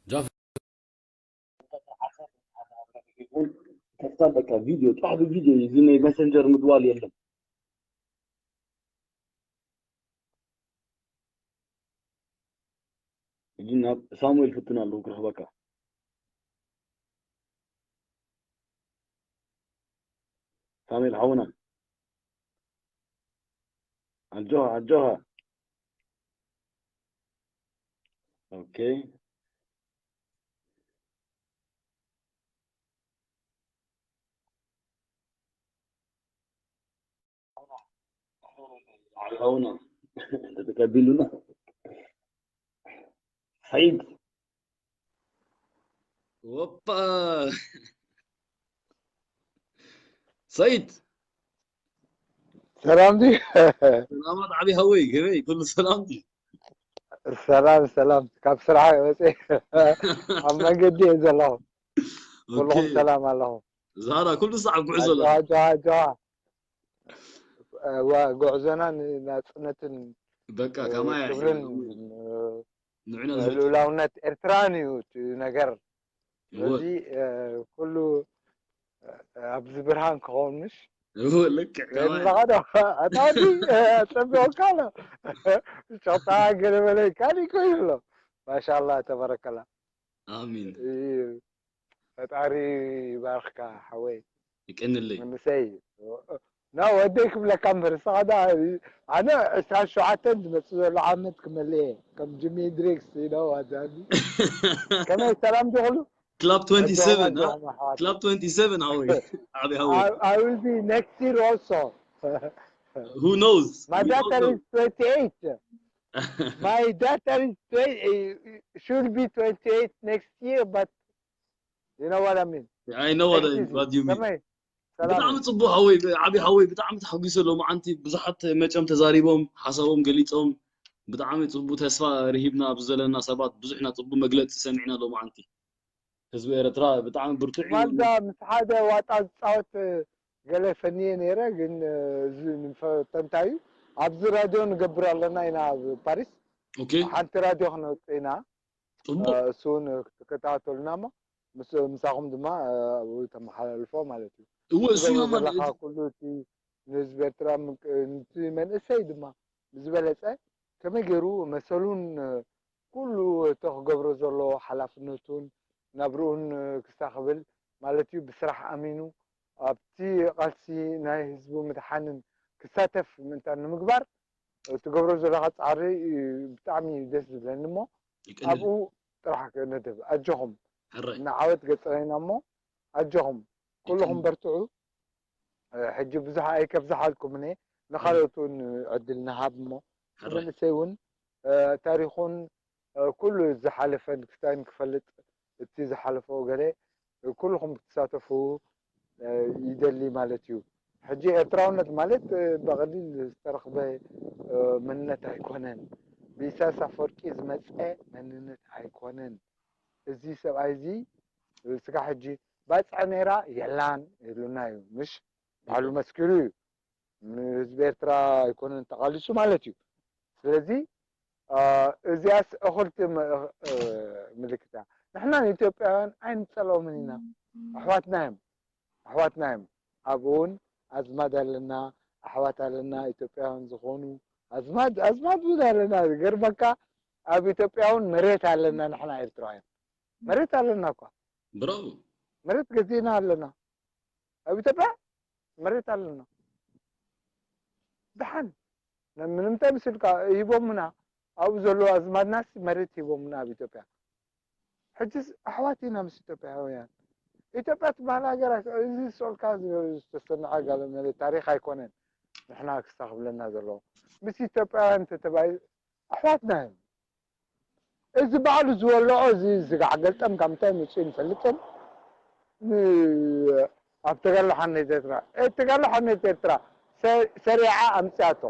ጃፈር ከፍታ ኣለካ ቪድዮ ጥራሕ ብቪድዮ እዩ። እዚ ናይ መሰንጀር ምድዋል የለን። ሕጂ ናብ ሳሙኤል ፍትን ኣለኹ ክረኽበካ። ሳሙኤል ሓውና ኣጆኻ ኣጆኻ። ኦኬ ሓውና ተተቀቢሉና ሰይድ ወፓ ሰይድ ሰላም ድዩ? ሰላማት ዓቢ ሃወይ ገበይ ኩሉ ሰላም ድዩ? ሰላም ሰላም፣ ካብ ስራሕ ወፂ ኣብ መንገዲ እየ ዘለኹ። ኩልኹም ኦኬ ሰላም ኣለኹም። ዛራ ኩሉ ሰዓብ ጉዕዞ ኣጆዋ ኣለና። ኣጆዋ ኣጆዋ። እዋ፣ ጉዕዞና ንናፅነትን በቃ ከማያ ክብርን ንዕና ዝፈቱ ልኡላውነት ኤርትራን እዩ እቲ ነገር። እወ ስለዚ ኩሉ ኣብዚ ብርሃን ክኸውን ምሽ እወ ልክዕ ከማያ ንባኻዶ ኣታዲ ጸቢቑካ ኣሎ። ሸጣ ገለ በለ ካሊእ ኮይኑ ኣሎ። ማሻላ ተበረከላ። ኣሚን። እዩ። ፈጣሪ ይባርኽካ ሓወይ ይቀንለይ። መንእሰይ። ና ወደይ ክብለካ እምበር ንስኻ ዳ ኣነ ዕስራን ሸውዓተን ዝመጽእ ዘሎ ዓመት ክመልእ እየ ከም ጂሚ ሄንድሪክስ you know ኣዛዚ ከመይ ሰላም ዲኹሉ ክላብ ኣጆኹም ትወንቲ ሰቨን ኣጆኹም ኣሕዋት ክላብ ትወንቲ ሰቨን ሃወይ ዓቢ ሃወይ I, I will be next year also. who knows My we don't daughter know is twenty-eight. My daughter is twenty, eh, should be twenty-eight next year, but you know what I mean. I know what Next I- year. what you mean ከመይ ሰላም ብጣዕሚ ጽቡቅ ሃወይ ዓቢ ሃወይ ብጣዕሚ ተሓጒሰ ሎማዓንቲ ብዙሓት መጨም ተዛሪቦም ሓሳቦም ገሊጾም ብጣዕሚ ጽቡቅ ተስፋ ርሂብና ኣብዚ ዘለና ሰባት ብዙሕ ኢና ጽቡቅ መግለጺ ሰሚዕና ሎማዓንቲ ህዝቢ ኤርትራ ብጣዕሚ ብርቱዕ እዩ ማልዳ ምስ ሓደ ዋጣ ዝፃወት ገለ ፈንየ ነይረ፣ ግን እዚ ንፈተንታ እዩ። ኣብዚ ራድዮ ንገብር ኣለና ኢና ኣብ ፓሪስ ኦኬ ሓንቲ ራድዮ ክነውፅእ ኢና። ጽቡቅ እሱ እውን ክትከታተሉና እሞ ምስ ምሳኹም ድማ ኣብኡ ተመሓላልፎ ማለት እዩ። እወ እሱ ትገብሮ እዩ ማለት ዘለኻ ኩሉ እቲ ንህዝቢ ኤርትራ ምቅ- ነቲ መንእሰይ ድማ ብዝበለፀ ከመይ ገይሩ መሰሉን ኩሉ እቲ ክገብሮ ዘለዎ ሓላፍነቱን ናብርኡን ክሳኽብል ማለት እዩ ብስራሕ ኣሚኑ ኣብቲ ቃልሲ ናይ ህዝቡ ምድሓንን ክሳተፍ ምእንታን ንምግባር ትገብሮ ዘለኻ ፃዕሪ እዩ ብጣዕሚ እዩ ደስ ዝብለኒ እሞ ይቀንል ኣብኡ ጥራሕ ክነድብ ኣጆኹም ሕራይ ንዓወት ገፅና ኢና እሞ ኣጆኹም ኩልኹም ይቀንል በርትዑ ሕጂ ብዙሕ ኣይከብዝሓልኩም እነ ንካልኦት እውን ዕድል ንሃብ እሞ ሕራይ መንእሰይ እውን ታሪኹን ኩሉ ዝሓለፈን ክስታይን ክፈልጥ እቲ ዝሓለፈ ገለ ኩልኹም ክትሳተፉ ይደሊ ማለት እዩ። ሕጂ ኤርትራውነት ማለት ብቐሊል ዝተረኽበ መንነት ኣይኮነን። ብኢሳያስ ኣፈወርቂ ዝመፀ መንነት ኣይኮነን። እዚ ሰብኣይ እዚ ስጋ ሕጂ ባፅዕ ነይራ የላን ኢሉና እዩ ምሽ ባዕሉ መስኪሩ እዩ። ንህዝቢ ኤርትራ ኣይኮነን ተቓሊሱ ማለት እዩ። ስለዚ እዚኣስ እኹልቲ ምልክት እያ። ንሕና ንኢትዮጵያውያን ኣይንፀልኦምን ኢና። ኣሕዋትና እዮም ኣሕዋትና እዮም። ኣብኡ እውን ኣዝማድ ኣለና ኣሕዋት ኣለና ኢትዮጵያውያን ዝኾኑ ኣዝማድ ኣዝማድ እውን ኣለና። ዝገርመካ ኣብ ኢትዮጵያ እውን መሬት ኣለና ንሕና ኤርትራውያን መሬት ኣለና እኳ ብራቮ መሬት ገዚእና ኣለና። ኣብ ኢትዮጵያ መሬት ኣለና። ደሓን ንምንታይ ምስልካ ሂቦምና፣ ኣብኡ ዘለዉ ኣዝማድናስ መሬት ሂቦምና ኣብ ኢትዮጵያ። ሕጅስ ኣሕዋት ኢና ምስ ኢትዮጵያውያን። ኢትዮጵያ ትበሃል ሃገር ኣይኮ-፣ እዚ ስኦልካ ዝ-፣ ዝተሰንዐ ጋለ መለ ታሪኽ ኣይኮነን። ንሕና ክስታኽብለና ዘለዎ ምስ ኢትዮጵያውያን ተተባሂ ኣሕዋትና እዮም። እዚ ባዕሉ ዝወለዖ እዚ ዝጋዕ ገልጠም ካብ ምንታይ መፂኡ ንፈልጥን ን-፣ ኣብ ተጋድሎ ሓርነት ኤርትራ፣ እ፣ ተጋድሎ ሓርነት ኤርትራ ሰ-፣ ሰሪዓ ኣምፅኣቶ።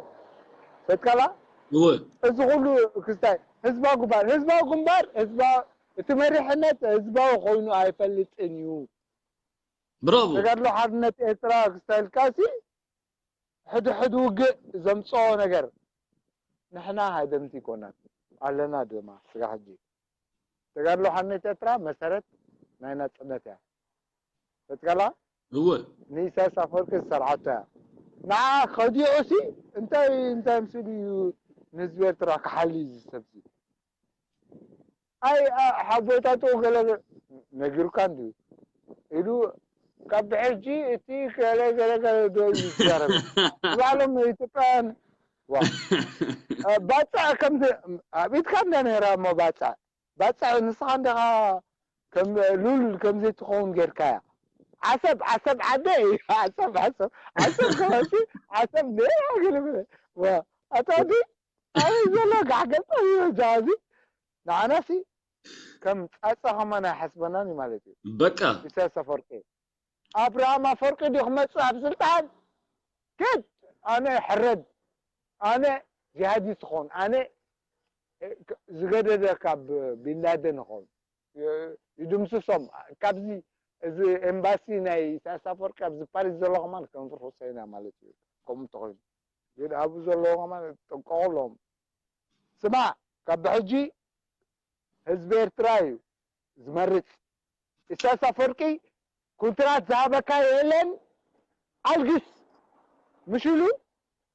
ፈትካላ? እወ። እዚ ኩሉ ክስታይ ህዝባዊ ግንባር፣ ህዝባዊ ግንባር፣ ህዝባ-፣ እቲ መሪሕነት ህዝባዊ ኮይኑ ኣይፈልጥን እዩ። ብራቮ። ተጋድሎ ሓርነት ኤርትራ ክስታይ ኢልካሲ ሕድ ሕድ ውግእ ዘምፅኦ ነገር ንሕና ሃደምቲ ይኮናን ኣለና ድማ ስጋ ሕጂ። ተጋድሎ ሓርነት ኤርትራ መሰረት ናይ ናጽነት እያ። ፈትካላ? እወ። ንኢሳያስ ኣፈወርቂ ዝሰርሓቶ እያ። ንዓ ከዲዑ ሲ እንታይ፣ እንታይ ምስሉ እዩ ንህዝቢ ኤርትራ ክሓሊ እዩ ዝሰብሲ? ኣይ፣ ኣ-፣ ሓቦታቱ ገለ ነጊሩካ እንድዩ ኢሉ ካብ ብሕጂ እቲ ገለ ገለ ገለ ዶ እዩ ዝዛረብ? ባዕሎም ኢትዮጵያውያን፣ ዋ፣ እ፣ ባጽዕ ከምዚ ኣብ ኢድካ እንዳ ነይራ እሞ ባጽዕ፣ ባጽዕ ንስኻ እንዲኻ ከም ሉል ከም ዘይትኸውን ጌርካያ። ዓሰብ፣ ዓሰብ ዓደይ፣ ዓሰብ፣ ዓሰብ፣ ዓሰብ ከባሲ፣ ዓሰብ ነይራ ገለ ገለ። ዋ፣ ኣታ እዚ ኣበይ ዘሎ ጋሕ ገልጠም እዩ ጃዚ? ንዓናሲ ከም ጻጸ ከማን ኣይሓስበናን እዩ ማለት እዩ። በቃ። ኢሳያስ ኣፈወርቂ። ኣብርሃም ኣፈወርቂ ድዩ ክመጽእ ኣብ ስልጣን? ክድ ኣነ ሕረድ፣ ኣነ ጂሃዲስት ኾን፣ ኣነ፣ እ፣ ክ-፣ ዝገደደ ካብ ቢንላደን ኾን፣ እ፣ ይድምስሶም። ካብዚ እዚ ኤምባሲ ናይ ኢሳያስ ኣፈወርቂ ኣብዚ ፓሪስ ዘሎ ከማን ከንፍር ሑሰይና ማለት እዩ። ከምኡ እንተኾይኑ። ግን ኣብኡ ዘለዉ ከማን ጠንቀቑ ኣለዎም። ስማዕ፣ ካብ ብሕጂ ህዝቢ ኤርትራ እዩ ዝመርጽ። ኢሳያስ ኣፈወርቂ ኩንትራት ዝሃበካ የለን፣ ኣልግስ። ምሽ ኢሉ፣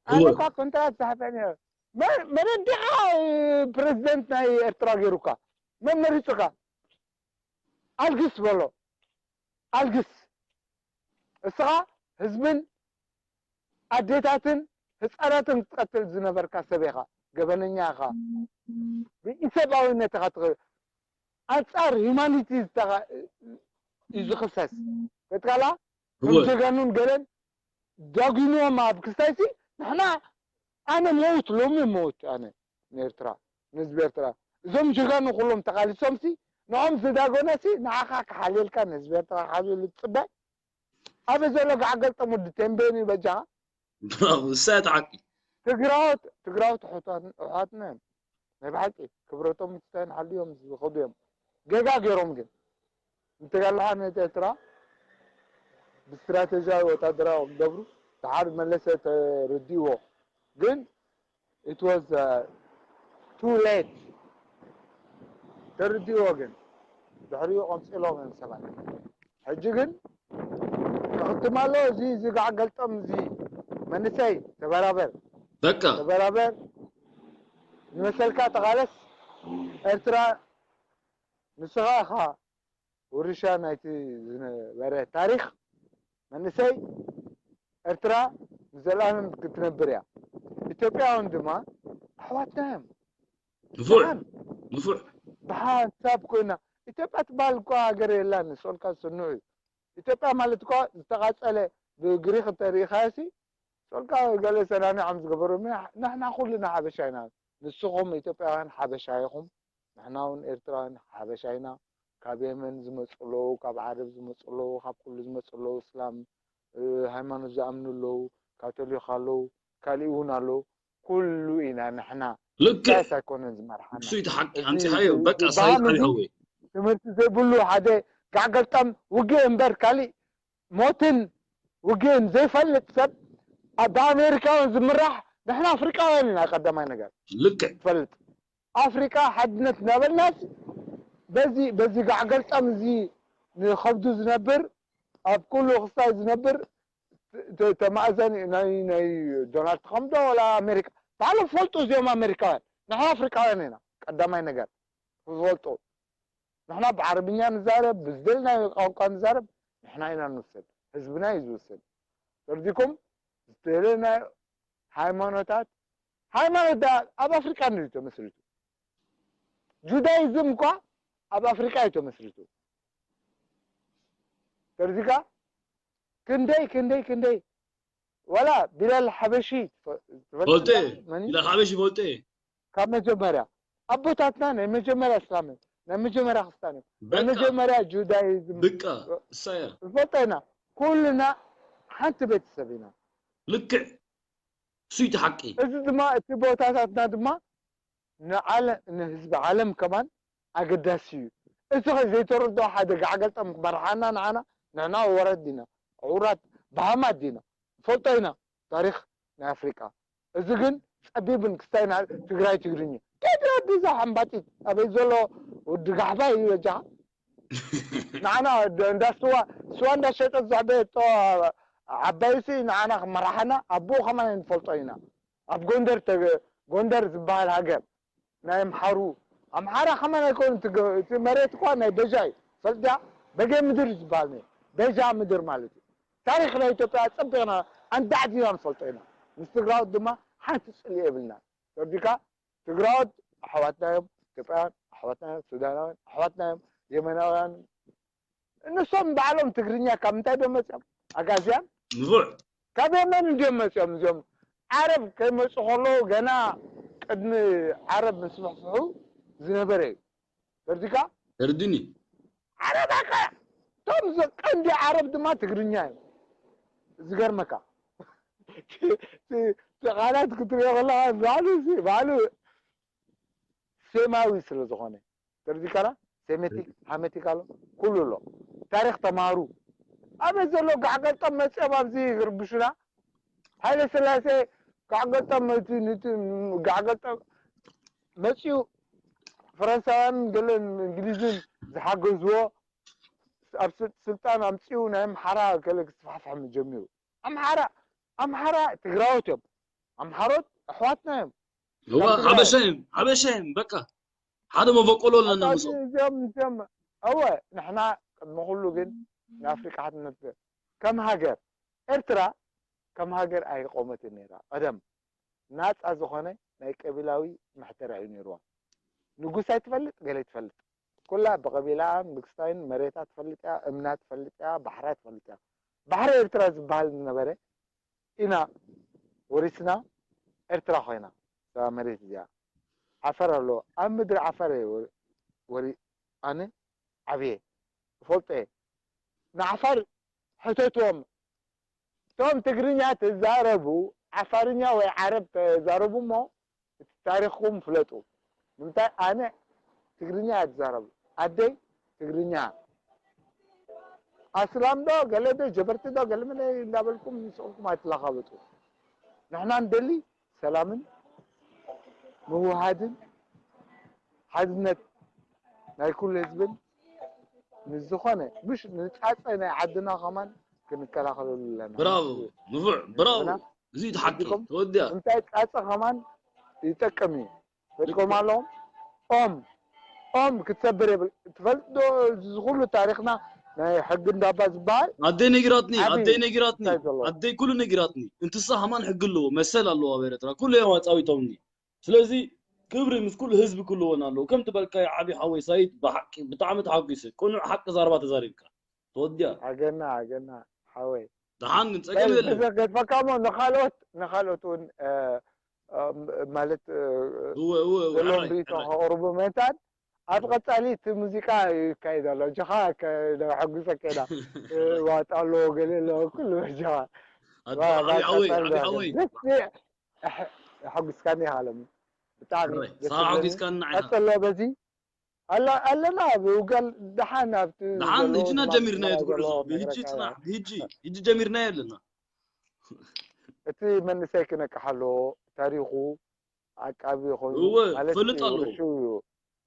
ኣነ እወ። እኳ ኩንትራት ዝሃበኒ የለን። መ-፣ መን ኣዲኻ ፕረዚደንት ናይ ኤርትራ ገይሩካ? መን መሪጹካ? ኣልግስ በሎ። ኣልግስ። እስኻ ህዝብን ኣዴታትን ህፃናትን ክትቀትል ዝነበርካ ሰብ ኢኻ። ገበነኛ ኢኻ። ብኢሰብኣዊነት ኢኻ ትኸ-፣ ኣንጻር ሂማኒቲ ዝተኻ-፣ እዩ ዝኽሰስ። ፈትካላ? ከም እወ። ጀጋኑን ገለን ዳጒንዎም ኣብ ክስታይሲ፣ ንሕና፣ ኣነ መውት፣ ሎሚ መውት፣ ኣነ ንኤርትራ፣ ንህዝቢ ኤርትራ። እዞም ጀጋኑ ኩሎም ተቓሊሶምሲ፣ ንዖም ዝዳጎነሲ፣ ንዓኻ ክሓልየልካ፣ ንህዝቢ ኤርትራ ክሓልየሉ ትጽበ? ኣበይ ዘሎ ጋዕ ገልጠም ወዲ ቴምቤን እዩ በጃኻ? ብራቮ፣ እሳ እያ እቲ ሓቂ። ትግራዎት፣ ትግራዎት ኣሕዋት-፣ ኣሕዋትና እዮም። ናይ ብሓቂ ክብረቶም ምስታይ ንሓልዮም ዝኸዱ እዮም። ጌጋ ገይሮም ግን። ንተጋድሎ ሓርነት ኤርትራ ብስትራተጂያዊ ወታደራዊ ክገብሩ፣ ደሓር መለሰ ተረዲእዎ። ግን it was, uh, too late። ተረዲእዎ ግን። ድሕሪኡ ቀንጺሎም እዮም ሰባት። ሕጂ ግን ክኽትም ኣሎ። እዚ፣ እዚ ጋዕ ገልጠም እዚ መንእሰይ ተበራበር። በቃ። ተበራበር። ንመሰልካ ተቓለስ። ኤርትራ ንስኻ ኢኻ ውርሻ ናይቲ ዝነበረ ታሪኽ። መንእሰይ ኤርትራ ንዘለኣለም ክትነብር እያ። ኢትዮጵያውያን ድማ ኣሕዋትና እዮም። ንፉዕ። ደሓን ንፉዕ። ብሓንሳብ ኮይና ኢትዮጵያ ትበሃል እኳ ሃገር የላን። ንስኦልካ ዝስንዑ እዩ። ኢትዮጵያ ማለት እኳ ዝተቓጸለ ብግሪኽ እንተሪኢኻዮሲ፣ ስኦልካ ገለ ሰናኒዖም ዝገበሩ፣ ንሕ-፣ ንሕና ኩልና ሓበሻ ኢና። ንስኹም ኢትዮጵያውያን ሓበሻ ኢኹም። ንሕና እውን ኤርትራውያን ሓበሻ ኢና። ካብ የመን ዝመጹ ኣለዉ፣ ካብ ዓረብ ዝመጹ ኣለዉ፣ ካብ ኩሉ ዝመጹ ኣለዉ፣ እስላም፣ እ፣ ሃይማኖት ዝኣምኑ ኣለዉ፣ ካቶሊክ ኣለዉ፣ ካሊእ እውን ኣለዉ። ኩሉ ኢና ንሕና። ልክዕ። ኢሳያስ ኣይኮነን ዝመርሓና። ንሱ እዩ እቲ ሓቂ። እዚ ኣምጺኻዮ። በቃ፣ ኢብራሂም ሳይድ ዓሊ እዚ ሃወይ። ትምህርቲ ዘይብሉ ሓደ ጋዕ ገልጠም ውግእ እምበር ካሊእ ሞትን ውግእን ዘይፈልጥ ሰብ ኣብ ኣሜሪካውያን ዝምራሕ፣ ንሕና ኣፍሪቃውያን ኢና ቀዳማይ ነገር። ልክዕ። ትፈልጥ። ኣፍሪቃ ሓድነት እናበልናስ በዚ፣ በዚ ጋዕ ገልጠም እዚ ንኸብዱ ዝነብር፣ ኣብ ኩሉ ክስታይ ዝነብር ተ-፣ ተ-፣ ተማእዘን ናይ፣ ናይ ዶናልድ ትራምፕ ዶ ወላ ኣሜሪካ? ባዕሎም ፈልጡ እዚኦም ኣሜሪካውያን። ንሕና ኣፍሪቃውያን ኢና ቀዳማይ ነገር ዝፈልጡ። ንሕና ብዓረብኛ ንዛረብ፣ ብዝደለናዮ ቋንቋ ንዛረብ፣ ንሕና ኢና ንውሰድ። ህዝብና እዩ ዝውሰድ። ተረዲኩም? ዝደለናዮ ሃይማኖታት፣ ሃይማኖት ደኣ ኣብ ኣፍሪቃ እንድዩ ተመስሪቱ። ጁዳይዝም እኳ ኣብ ኣፍሪቃ እዩ ተመስሪቱ። ተረዲካ? ክንደይ፣ ክንደይ፣ ክንደይ። ዋላ ቢላል ሓበሺ ትፈ-፣ ትፈልጥ ፈልጠ ዲኻ? መን እዩ? ቢላል ሓበሺ ፈልጠ ካብ መጀመርያ ኣቦታትና ናይ መጀመርያ እስላም፣ ናይ መጀመርያ ክርስቲያን እዮም። ናይ በቃ መጀመርያ ጁዳይዝም በቃ እሳያ ዝፈልጦ ኢና። ኩልና ሓንቲ ቤተሰብ ኢና። ልክዕ እሱ እቲ ሓቂ እዚ ድማ እቲ ቦታታትና ድማ ንዓለ-፣ ንህዝቢ ዓለም ከማን ኣገዳሲ እዩ። እዚ ኸ ዘይተረድኦ ሓደ ጋዕገልጠም ክመርሓና ንዓና፣ ንሕና ወረት ዲና፣ ዕውራት፣ በሃማት ዲና፣ ንፈልጦ ኢና ታሪኽ ናይ ኣፍሪቃ። እዚ ግን ጸቢብን ክስታይ ና-፣ ትግራይ ትግርኛ። ቴዲ ኣዲዛ ሓምባጢት ኣበይ ዘሎ ወዲ ጋሕባ እዩ በጃኻ። ንዓና ደ-፣ እንዳ ስዋ፣ ስዋ እንዳሸጠ ዘዕበየቶ ዓባይሲ ንዓና ክመራሓና ኣብኡ ከማን ንፈልጦ ኢና። ኣብ ጎንደር ተገ-፣ ጎንደር ዝበሃል ሃገር ናይ ኣምሓሩ፣ ኣምሓራ ከማን ኣይኮኑን፣ እቲ ገ-፣ እቲ መሬት እኳ ናይ በጃ እዩ። ፈልጥያ? በጌ ምድር ዝበሃል ነው። በጃ ምድር ማለት እዩ። ታሪኽ ናይ ኢትዮጵያ ጸቢቕና ኣንዳዕዲና ንፈልጦ ኢና። ምስ ትግራዎት ድማ ሓንቲ ጽልኢ የብልና። ተረዲካ? ትግራዎት ኣሕዋትና እዮም፣ ኢትዮጵያውያን ኣሕዋትና እዮም፣ ሱዳናውያን ኣሕዋትና እዮም፣ የመናውያን። እነሶም ባዕሎም ትግርኛ ካብ ምንታይ ዶ መጽኦም? ኣጋዝያን? ንፉዕ ካብ የመን እንድዮም መጽኦም እዚኦም። ዓረብ ከይመጹ ከለዉ ገና ቅድሚ ዓረብ ምስፍሕፍሑ ዝነበረ እዩ። ተረዲካ? ተረድኒ ዓረብ ኣካ እቶም ዘ-፣ ቀንዲ ዓረብ ድማ ትግርኛ እዮም። ዝገርመካ። እቲ ቃላት ክትሪኦ ከለኻ ባዕሉ እዚ፣ ባዕሉ ሴማዊ ስለ ዝኾነ። ተረዲካና? ሴሜቲክ፣ ሃሜቲክ ኣሎ፣ ኩሉ ኣሎ። ታሪኽ ተማሃሩ። ኣበይ ዘሎ ጋዕገልጦም መጽኦም ኣብዚ ይርብሹና? ሃይለ ስላሴ ጋዕገልጦም እቲ፣ ንቲ ጋዕገልጦም መጽኡ ፈረንሳውያን ገለን እንግሊዝን ዝሓገዝዎ ኣብ ስ-፣ ስልጣን ኣምጺኡ ናይ ኣምሓራ ገለ ክስፋሕፍሖም ጀሚሩ። ኣምሓራ፣ ኣምሓራ ትግራዎት እዮም። ኣምሓሮት ኣሕዋትና እዮም። እዋ ካብ ትግራይ። ሓበሻ እዮም ሓበሻ እዮም በቃ ሓደ መበቆሎ ኣለና ኣታ ምስኦም እዚኦም፣ እዚኦም፣ እወ፣ ንሕና ቅድሚ ኩሉ ግን ንኣፍሪቃ ሓትነት ከም ሃገር፣ ኤርትራ ከም ሃገር ኣይቆመትን ነይራ። ቀደም ናጻ ዝኾነ ናይ ቀቢላዊ መሕተሪ እዩ ነይርዋ። ንጉስ ኣይትፈልጥ፣ ገለ ኣይትፈልጥ። ኩላ ብቐቢላኣን ንግስታይን መሬታ ትፈልጥ እያ፣ እምና ትፈልጥ እያ፣ ባሕራ ትፈልጥ እያ። ባሕሪ ኤርትራ ዝበሃል ዝነበረ ኢና ወሪስና፣ ኤርትራ ኮይና እዛ መሬት እዚኣ። ዓፈር ኣሎ፣ ኣብ ምድሪ ዓፈር እየ ወሪ-፣ ወሪ-፣ ኣነ ዓብየ፣ እፈልጦ እየ። ንዓፋር ሕተትዎም። እቶም ትግርኛ ትዛረቡ፣ ዓፋርኛ ወይ ዓረብ ተዛረቡ እሞ፣ እቲ ታሪኽኩም ፍለጡ። ንምንታይ ኣነ ትግርኛ እየ ዝዛረብ። ኣደይ ትግርኛ። ኣስላም ዶ፣ ገለ ዶ፣ ጀበርቲ ዶ፣ ገለ መለ እንዳበልኩም ንስኹም ኣይትላኻበጡ። ንሕና ንደሊ ሰላምን ምውሃድን ሓድነት ናይ ኩሉ ህዝብን ንዝኾነ፣ ምሽ ንጻጸ ናይ ዓድና ከማን ክንከላኸለሉ ኣለና። ብራቮ ንፉዕ ብራቮ እዚ ተሓቂ ተወዲያ እንታይ ጻጸ ከማን ይጠቅም እዩ። ፈጥቆም ኣለዎም። ኦም ኦም ክትሰብር የብል። ትፈልጥ ዶ እዚ ኩሉ ታሪኽና ናይ ሕጊ እንዳባ ዝበሃል? ኣደይ ነጊራትኒ ኣደይ ነጊራትኒ ኣደይ ኩሉ ነጊራትኒ። እንትሳ ሃማን ሕጊ ኣለዎ መሰል ኣለዎ ኣብ ኤረትራ ኩሉ እዮም ኣጻዊቶምኒ። ስለዚ ክብሪ ምስ ኩሉ ህዝቢ ክልዎን ኣለዎ። ከም ትበልካዮ ዓቢ ሓወይ ሳይት ብሓቂ ብጣዕሚ ተሓጒሰ። ቅኑዕ ሓቂ ዛረባ ተዛሪብካ። ተወዲኣ። ኣገና ኣገና ሓወይ ደሓን ግን ጸገም የለን። ገድፈካሞ ንኻልኦት ንኻልኦት እውን ማለት ዘለዎም ርኢቶ ከቕርቡ መታን ኣብ ቀጻሊ እቲ ሙዚቃ ይካየድ ኣሎ። እጆኻ ከሕጉሰ ከዳ ዋጣ ኣለዎ ገለ ኣለዎ ኩሉ እጆኻ ሓወይ የሐጉስካኒ ሃለሙ ብጣዕሚ ሓጉስካኒ ቀጽሎ በዚ ኣለና ብውጋል ደሓን ኣብቲ ደሓን ህጂ ና ጀሚርናዮ ትብሎ ህጂ ጽናሕ ህጂ ህጂ ጀሚርናዮ ኣለና እቲ መንእሰይ ክነቅሕ ኣለዎ ታሪኹ ዓቃቢ ኮይኑ እወ ማለት ክፈልጥ ኣለዎ። ውርሹ እዩ።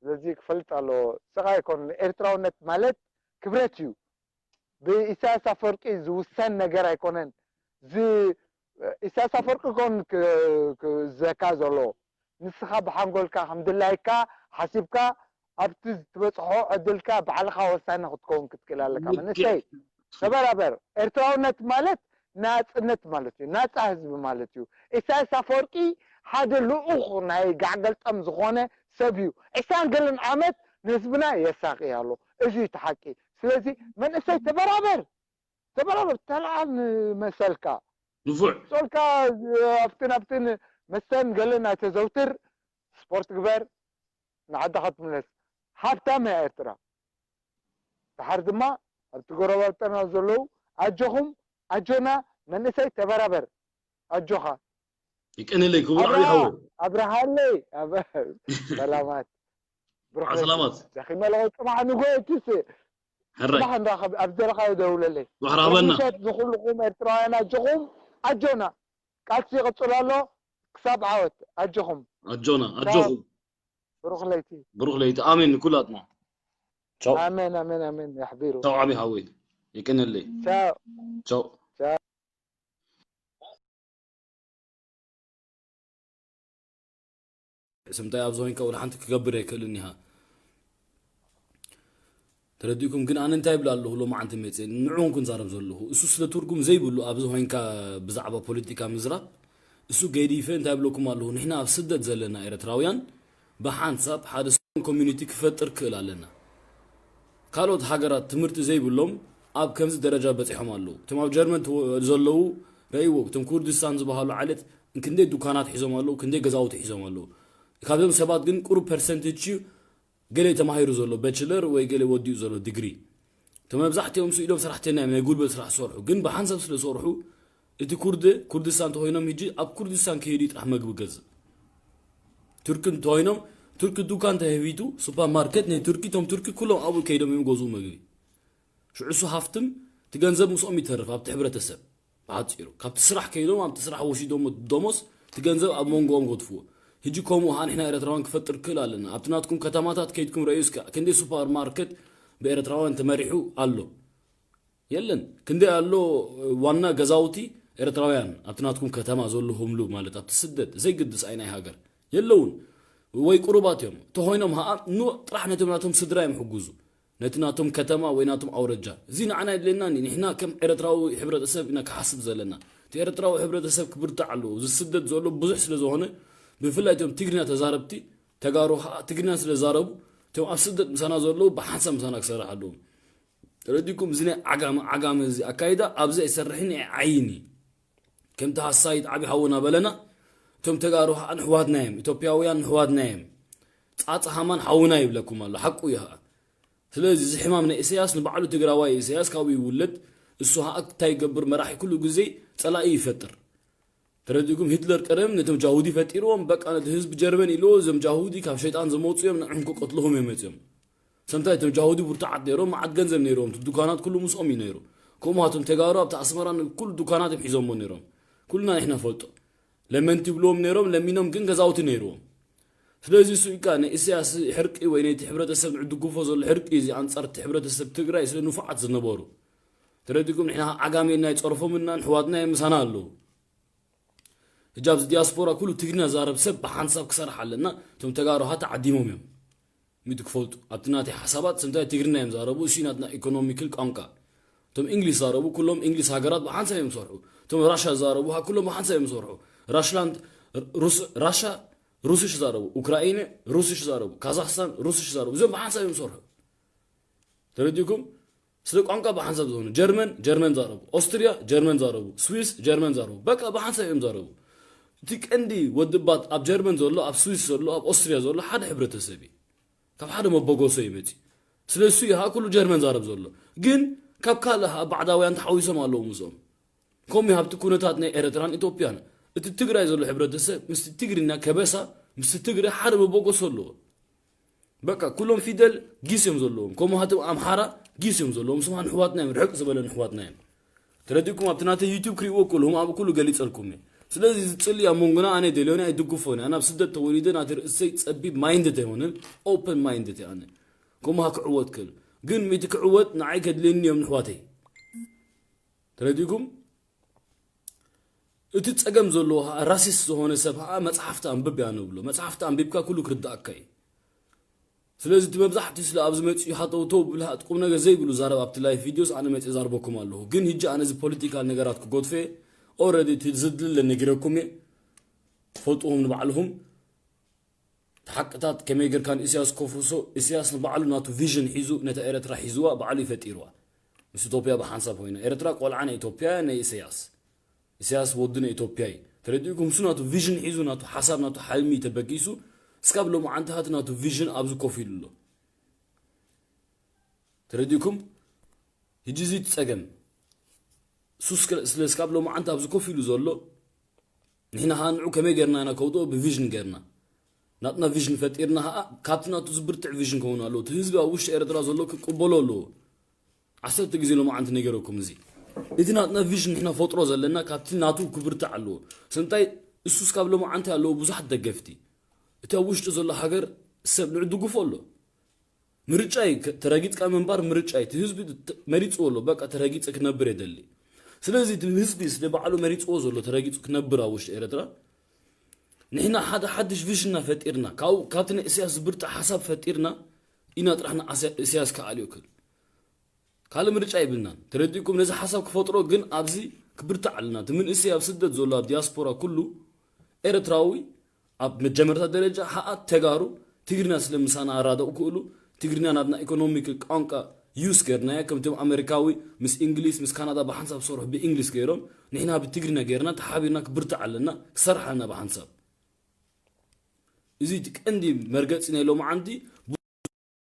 ስለዚ ክፈልጥ ኣለዎ። ስቓይ ኣይኮነን። ኤርትራውነት ማለት ክብረት እዩ። ብኢሳያስ ኣፈወርቂ ዝውሰን ነገር ኣይኮነን። ዝ-፣ ኢሳያስ ኣፈወርቂ ኮን ክ-፣ ክዘካ ዘለዎ። ንስኻ ብሓንጎልካ ከም ድላይካ ሓሲብካ ኣብቲ ትበፅሖ ዕድልካ ባዕልኻ ወሳኒ ክትከውን ክትክእል ኣለካ። መንእሰይ ተበራበር። ኤርትራውነት ማለት ናፅነት ማለት እዩ፣ ናፃ ህዝቢ ማለት እዩ። ኢሳያስ ኣፈወርቂ ሓደ ልኡኽ ናይ ጋዕገልጠም ዝኾነ ሰብ እዩ። ዕስራን ገለን ዓመት ንህዝብና የሳቂ ኣሎ። እዚ እዩ እቲ ሓቂ። ስለዚ መንእሰይ ተበራበር፣ ተበራበር፣ ተለዓል ንመሰልካ። ንፉዕ ሶልካ ኣብትን ኣብትን መስተን ገለን ኣይተዘውትር፣ ስፖርት ግበር፣ ንዓድኻ ትምለስ። ሃብታም እያ ኤርትራ። ድሓር ድማ ኣብቲ ጎረባብጠና ዘለዉ ኣጆኹም፣ ኣጆና መንእሰይ ተበራበር፣ ኣጆኻ። ይቀንለይ ክቡር ዓብይ ሓወይ ኣብርሃለይ ሰላማት ብሩክ ሰላማት ደኺመ ኣለኹ። ፅባሕ ንጎ እትስ ሕራይ ፅባሕ እንዳ ኣብ ዘለኻዮ ደውለለይ። ባሕሪ ሃበና ምሸት ዝኹልኹም ኤርትራውያን ኣጆኹም ኣጆና ቃልሲ ይቕፅል ኣሎ። ክሳብ ዓወት ኣጆኹም። ኣጆና ኣጆኹም ብሩኽ ለይቲ። ብሩኽ ለይቲ ኣሜን ንኩላትና ቻው ኣሜን ኣሜን ኣሜን። የሕቢሩ ቻው ዓብይ ሓወይ ይቀንለይ ቻው። ቻው ስምታይ ኣብዚ ኮይንካ ወላ ሓንቲ ክገብር ኣይክእልን ኢኻ ተረዲእኩም ግን ኣነ እንታይ ይብል ኣለኹ ሎማዓንቲ መፅእ ንዑ ክዛረብ ዘለኹ እሱ ስለ ትርጉም ዘይብሉ ኣብዚ ኮይንካ ብዛዕባ ፖለቲካ ምዝራብ እሱ ገዲፈ እንታይ ይብለኩም ኣለኹ ንሕና ኣብ ስደት ዘለና ኤርትራውያን ብሓንሳብ ሓደ ሰውን ኮሚኒቲ ክፈጥር ክእል ኣለና ካልኦት ሃገራት ትምህርቲ ዘይብሎም ኣብ ከምዚ ደረጃ በፂሖም ኣለዉ እቶም ኣብ ጀርመን ዘለዉ ረእይዎ እቶም ኩርዲስታን ዝበሃሉ ዓለት ክንደይ ዱካናት ሒዞም ኣለዉ ክንደይ ገዛውቲ ሒዞም ኣለዉ ካብዞም ሰባት ግን ቁሩብ ፐርሰንትጅ ገለ ተማሂሩ ዘሎ በችለር ወይ ገለ ወዲኡ ዘሎ ዲግሪ እቶም መብዛሕትኦም ስኢዶም ሰራሕተኛ እዮም ናይ ጉልበት ስራሕ ዝሰርሑ ግን ብሓንሳብ ስለ ዝሰርሑ እቲ ኩርድ ኩርድስታን እንተኮይኖም ሕጂ ኣብ ኩርድስታን ከይዱ ጥራሕ መግቢ ገዝእ ቱርክ እንተኮይኖም ቱርክ ዱካን ተህቢቱ ሱፐር ማርኬት ናይ ቱርኪ እቶም ቱርኪ ኩሎም ኣብኡ ከይዶም እዮም ገዝኡ መግቢ ሽዑ እሱ ሃፍትም እቲ ገንዘብ ምስኦም ይተርፍ ኣብቲ ሕብረተሰብ ብሓፂሩ ካብቲ ስራሕ ከይዶም ኣብቲ ስራሕ ወሲዶም ደሞዝ እቲ ገንዘብ ኣብ መንጎኦም ገድፍዎ ሕጂ ከምኡ ከዓ ንሕና ኤርትራውያን ክፈጥር ክእል ኣለና ኣብቲ ናትኩም ከተማታት ከይድኩም ረእዩ እስከ ክንደይ ሱፐር ማርኬት ብኤርትራውያን ተመሪሑ ኣሎ የለን ክንደይ ኣሎ ዋና ገዛውቲ ኤርትራውያን ኣብቲ ናትኩም ከተማ ዘለኹምሉ ማለት ኣብቲ ስደት ዘይግድስ ኣይ ናይ ሃገር የለውን ወይ ቁሩባት እዮም ተኾይኖም ከዓ ንጥራሕ ነቶም ናቶም ስድራ እዮም ሕጉዙ ነቲ ናቶም ከተማ ወይ ናቶም ኣውረጃ እዚ ንዓና የድልየና ንሕና ከም ኤርትራዊ ሕብረተሰብ ኢና ክሓስብ ዘለና እቲ ኤርትራዊ ሕብረተሰብ ክብርታዕ ኣለዎ ዝስደት ዘሎ ብዙሕ ስለ ዝኾነ ብፍላይ እቶም ትግርኛ ተዛረብቲ ተጋሩ ከዓ ትግርኛ ስለ ዛረቡ እቶም ኣብ ስደት ምሳና ዘለዉ ብሓንሳብ ምሳና ክሰርሕ ኣለዎም ተረዲኩም እዚ ናይ ዓጋመ ዓጋመ እዚ ኣካይዳ ኣብዚ ኣይሰርሕን እየ ዓይኒ ከምቲ ሃሳይት ዓቢ ሓውና በለና እቶም ተጋሩ ከዓ ንሕዋትና እዮም ኢትዮጵያውያን ንሕዋትና እዮም ፃፃ ሃማን ሓውና ይብለኩም ኣሎ ሓቁ እዩ ከዓ ስለዚ እዚ ሕማም ናይ ኢሳያስ ንባዕሉ ትግራዋይ ኢሳያስ ካብኡ ይውለድ እሱ ከዓ እንታይ ይገብር መራሒ ኩሉ ግዜ ፀላኢ ይፈጥር ተረዲእኩም ሂትለር ቀደም ነቶም ጃሁዲ ፈጢርዎም በቃ ነቲ ህዝቢ ጀርመን ኢልዎ እዞም ጃሁዲ ካብ ሸይጣን ዝመፁ እዮም ንዕኹም ክቀትልኹም እዮም መፅኦም ሰምታይ እቶም ጃሁዲ ብርቱዓት ነይሮም መዓት ገንዘብ ነይርዎም እቲ ዱካናት ኩሉ ምስኦም እዩ ነይሩ ከምኡ ሃቶም ተጋሩ ኣብቲ ኣስመራ ኩሉ ዱካናት እዮም ሒዞሞ ነይሮም ኩልና ንሕና ፈልጦ ለመንቲ ይብልዎም ነይሮም ለሚኖም ግን ገዛውቲ ነይርዎም ስለዚ እሱ ኢካ ናይ ኢሳያስ ሕርቂ ወይ ነቲ ሕብረተሰብ ንዕድግፎ ዘሎ ሕርቂ እዚ ኣንጻር እቲ ሕብረተሰብ ትግራይ ስለ ንፉዓት ዝነበሩ ተረዲኩም ንሕና ዓጋሜና ይጸርፎምና ንሕዋትና የምሳና ኣለዉ ሕጂ ኣብዚ ዲያስፖራ ኩሉ ትግርኛ ዛረብ ሰብ ብሓንሳብ ክሰርሕ ኣለና እቶም ተጋሩ ሃ ተዓዲሞም እዮም ሚቲ ክፈልጡ ኣብቲ ናተይ ሓሳባት ስምታይ ትግርኛ እዮም ዛረቡ እሱ ናትና ኢኮኖሚክል ቋንቋ እቶም እንግሊዝ ዛረቡ ኩሎም እንግሊዝ ሃገራት ብሓንሳብ እዮም ዝሰርሑ እቶም ራሻ ዛረቡ ሃ ኩሎም ብሓንሳብ እዮም ዝሰርሑ ራሽላንድ ራሻ ሩስሽ ዛረቡ ኡክራይነ ሩስሽ ዛረቡ ካዛክስታን ሩስሽ ዛረቡ እዚኦም ብሓንሳብ እዮም ዝሰርሑ ተረዲእኩም ስለ ቋንቋ ብሓንሳብ ዝኾኑ ጀርመን ጀርመን ዛረቡ ኦስትሪያ ጀርመን ዛረቡ ስዊስ ጀርመን ዛረቡ በቃ ብሓንሳብ እዮም ዛረቡ እቲ ቀንዲ ወድባት ኣብ ጀርመን ዘሎ ኣብ ስዊስ ዘሎ ኣብ ኦስትሪያ ዘሎ ሓደ ሕብረተሰብ እዩ ካብ ሓደ መበገሶ ይመፂ ስለሱ እዩ ሀ ኩሉ ጀርመን ዛረብ ዘሎ ግን ካብ ካልእ ሀ ባዕዳውያን ተሓዊሶም ኣለዉ ምስኦም ከምኡ ሃብቲ ኩነታት ናይ ኤረትራን ኢትዮጵያን እቲ ትግራይ ዘሎ ሕብረተሰብ ምስቲ ትግርኛ ከበሳ ምስቲ ትግረ ሓደ መበገሶ ኣለዎ በቃ ኩሎም ፊደል ጊስ እዮም ዘለዎም ከምኡ ሃተው ኣምሓራ ጊስ እዮም ዘለዎም ስማ ንሕዋትና እዮም ርሕቅ ዝበለ ንሕዋትና እዮም ተረዲእኩም ኣብቲ ናተይ ዩቱብ ክሪእዎ ኩልሁም ኣብ ኩሉ ገሊፀልኩም እየ ስለዚ ዝፅሊ ኣብ መንጎና ኣነ ደልዮኒ ኣይድግፎን ኣነ ኣብ ስደት ተወሊደ ናቲ ርእሰይ ፀቢብ ማይንድት ኣይሆንን ኦፕን ማይንድት ኣነ ከምሃ ክዕወት ክእል ግን ሚቲ ክዕወት ንዓይ ከድልየኒ እዮም ንሕዋተይ ተረዲእኩም እቲ ጸገም ዘለዎ ከዓ ራሲስት ዝኾነ ሰብ ከዓ መጽሓፍቲ ኣንብብ እያ ንብሎ መጽሓፍቲ ኣንቢብካ ኩሉ ክርዳእካ እዩ ስለዚ እቲ መብዛሕትኡ ስለ ኣብዚ መፅኡ ሃተውተው ብልሃ እቲ ቁም ነገር ዘይብሉ ዛረብ ኣብቲ ላይፍ ቪድዮስ ኣነ መፅእ ዛርበኩም ኣለኹ። ግን ህጂ ኣነ እዚ ፖለቲካል ነገራት ክጎድፈ ኦረዲ እቲ ዝድልለ ነጊረኩም እየ። ትፈልጥዎም ንባዕልኹም። እቲ ሓቅታት ከመይ ጌርካ ንእስያስ ኮፍርሶ? እስያስ ንባዕሉ ናቱ ቪዥን ሒዙ ነታ ኤረትራ ሒዝዋ ባዕሉ ይፈጢርዋ። ምስ ኢትዮጵያ ብሓንሳብ ኮይና ኤረትራ ቆልዓ ናይ ኢትዮጵያ ናይ እስያስ እስያስ ወዲ ናይ ኢትዮጵያ እዩ። ተረዲእኩም? እሱ ናቱ ቪዥን ሒዙ ናቱ ሓሳብ ናቱ ሓልሚ ተበጊሱ እስካብ ሎማዓንቲ ሃቲ ናቱ ቪዥን ኣብዚ ኮፍ ኢሉ ኣሎ። ተረዲእኩም? ህጂ እዚ እቲ ጸገም እሱ እስከ- ስለ እስካብ ሎማዓንቲ ኣብዚ ኮፍ ኢሉ ዘሎ ንሕና ኸዓ ንዑ ከመይ ጌርና ኢና ከውጥኦ ብቪዥን ጌርና ናትና ቪዥን ፈጢርና ኸዓ ካብቲ ናቱ ዝብርትዕ ቪዥን ከውን ኣለዎ። እቲ ህዝቢ ኣብ ውሽጢ ኤረትራ ዘሎ ክቅበሎ ኣለዎ። ዓሰርተ ግዜ ሎማዓንቲ ነገረኩም እዚ እቲ ናትና ቪዥን ንሕና ፈጥሮ ዘለና ካብቲ ናቱ ክብርትዕ ኣለዎ። ስንታይ እሱስ ካብ ሎማዓንቲ ኣለዎ ብዙሓት ደገፍቲ እቲ ኣብ ውሽጢ ዘሎ ሃገር ሰብ ንዑ ድግፎ ኣሎ። ምርጫ እዩ። ከ- ተረጊጽካ ምንባር ምርጫ እዩ። እቲ ህዝቢ ተ- መሪጽዎ ኣሎ። በቃ ተረጊጸ ክነብር የደሊ። ስለዚ እቲ ህዝቢ ስለ ባዕሉ መሪጽዎ ዘሎ ተረጊጹ ክነብር ኣብ ውሽጢ ኤረትራ ንሕና ሓደ ሓድሽ ቪሽና ፈጢርና ካብኡ ካብቲ ናይ እስያስ ዝብርጣ ሓሳብ ፈጢርና ኢና ጥራሕና ኣስያ- እስያስ ክኣልዮ ክል ካልእ ምርጫ ይብልናን። ተረዲእኩም ነዚ ሓሳብ ክፈጥሮ ግን ኣብዚ ክብርታዕ ኣለና። እቲ ምንእሰይ ኣብ ስደት ዘሎ ኣብ ዲያስፖራ ኩሉ ኤረትራዊ ኣብ መጀመርታ ደረጃ ኸኣ ተጋሩ ትግርኛ ስለ ምሳና ኣራደቑ ክእሉ ትግርኛ ናትና ኢኮኖሚክ ቋንቋ ዩስ ገርናያ ከምቶም ኣሜሪካዊ ምስ እንግሊዝ ምስ ካናዳ ብሓንሳብ ዝሰርሑ ብእንግሊዝ ገይሮም ንሕና ብትግርኛ ገይርና ተሓቢርና ክብርታዕ ኣለና ክሰርሕ ኣለና ብሓንሳብ እዚ እቲ ቀንዲ መርገፂ ናይ ሎማዓንቲ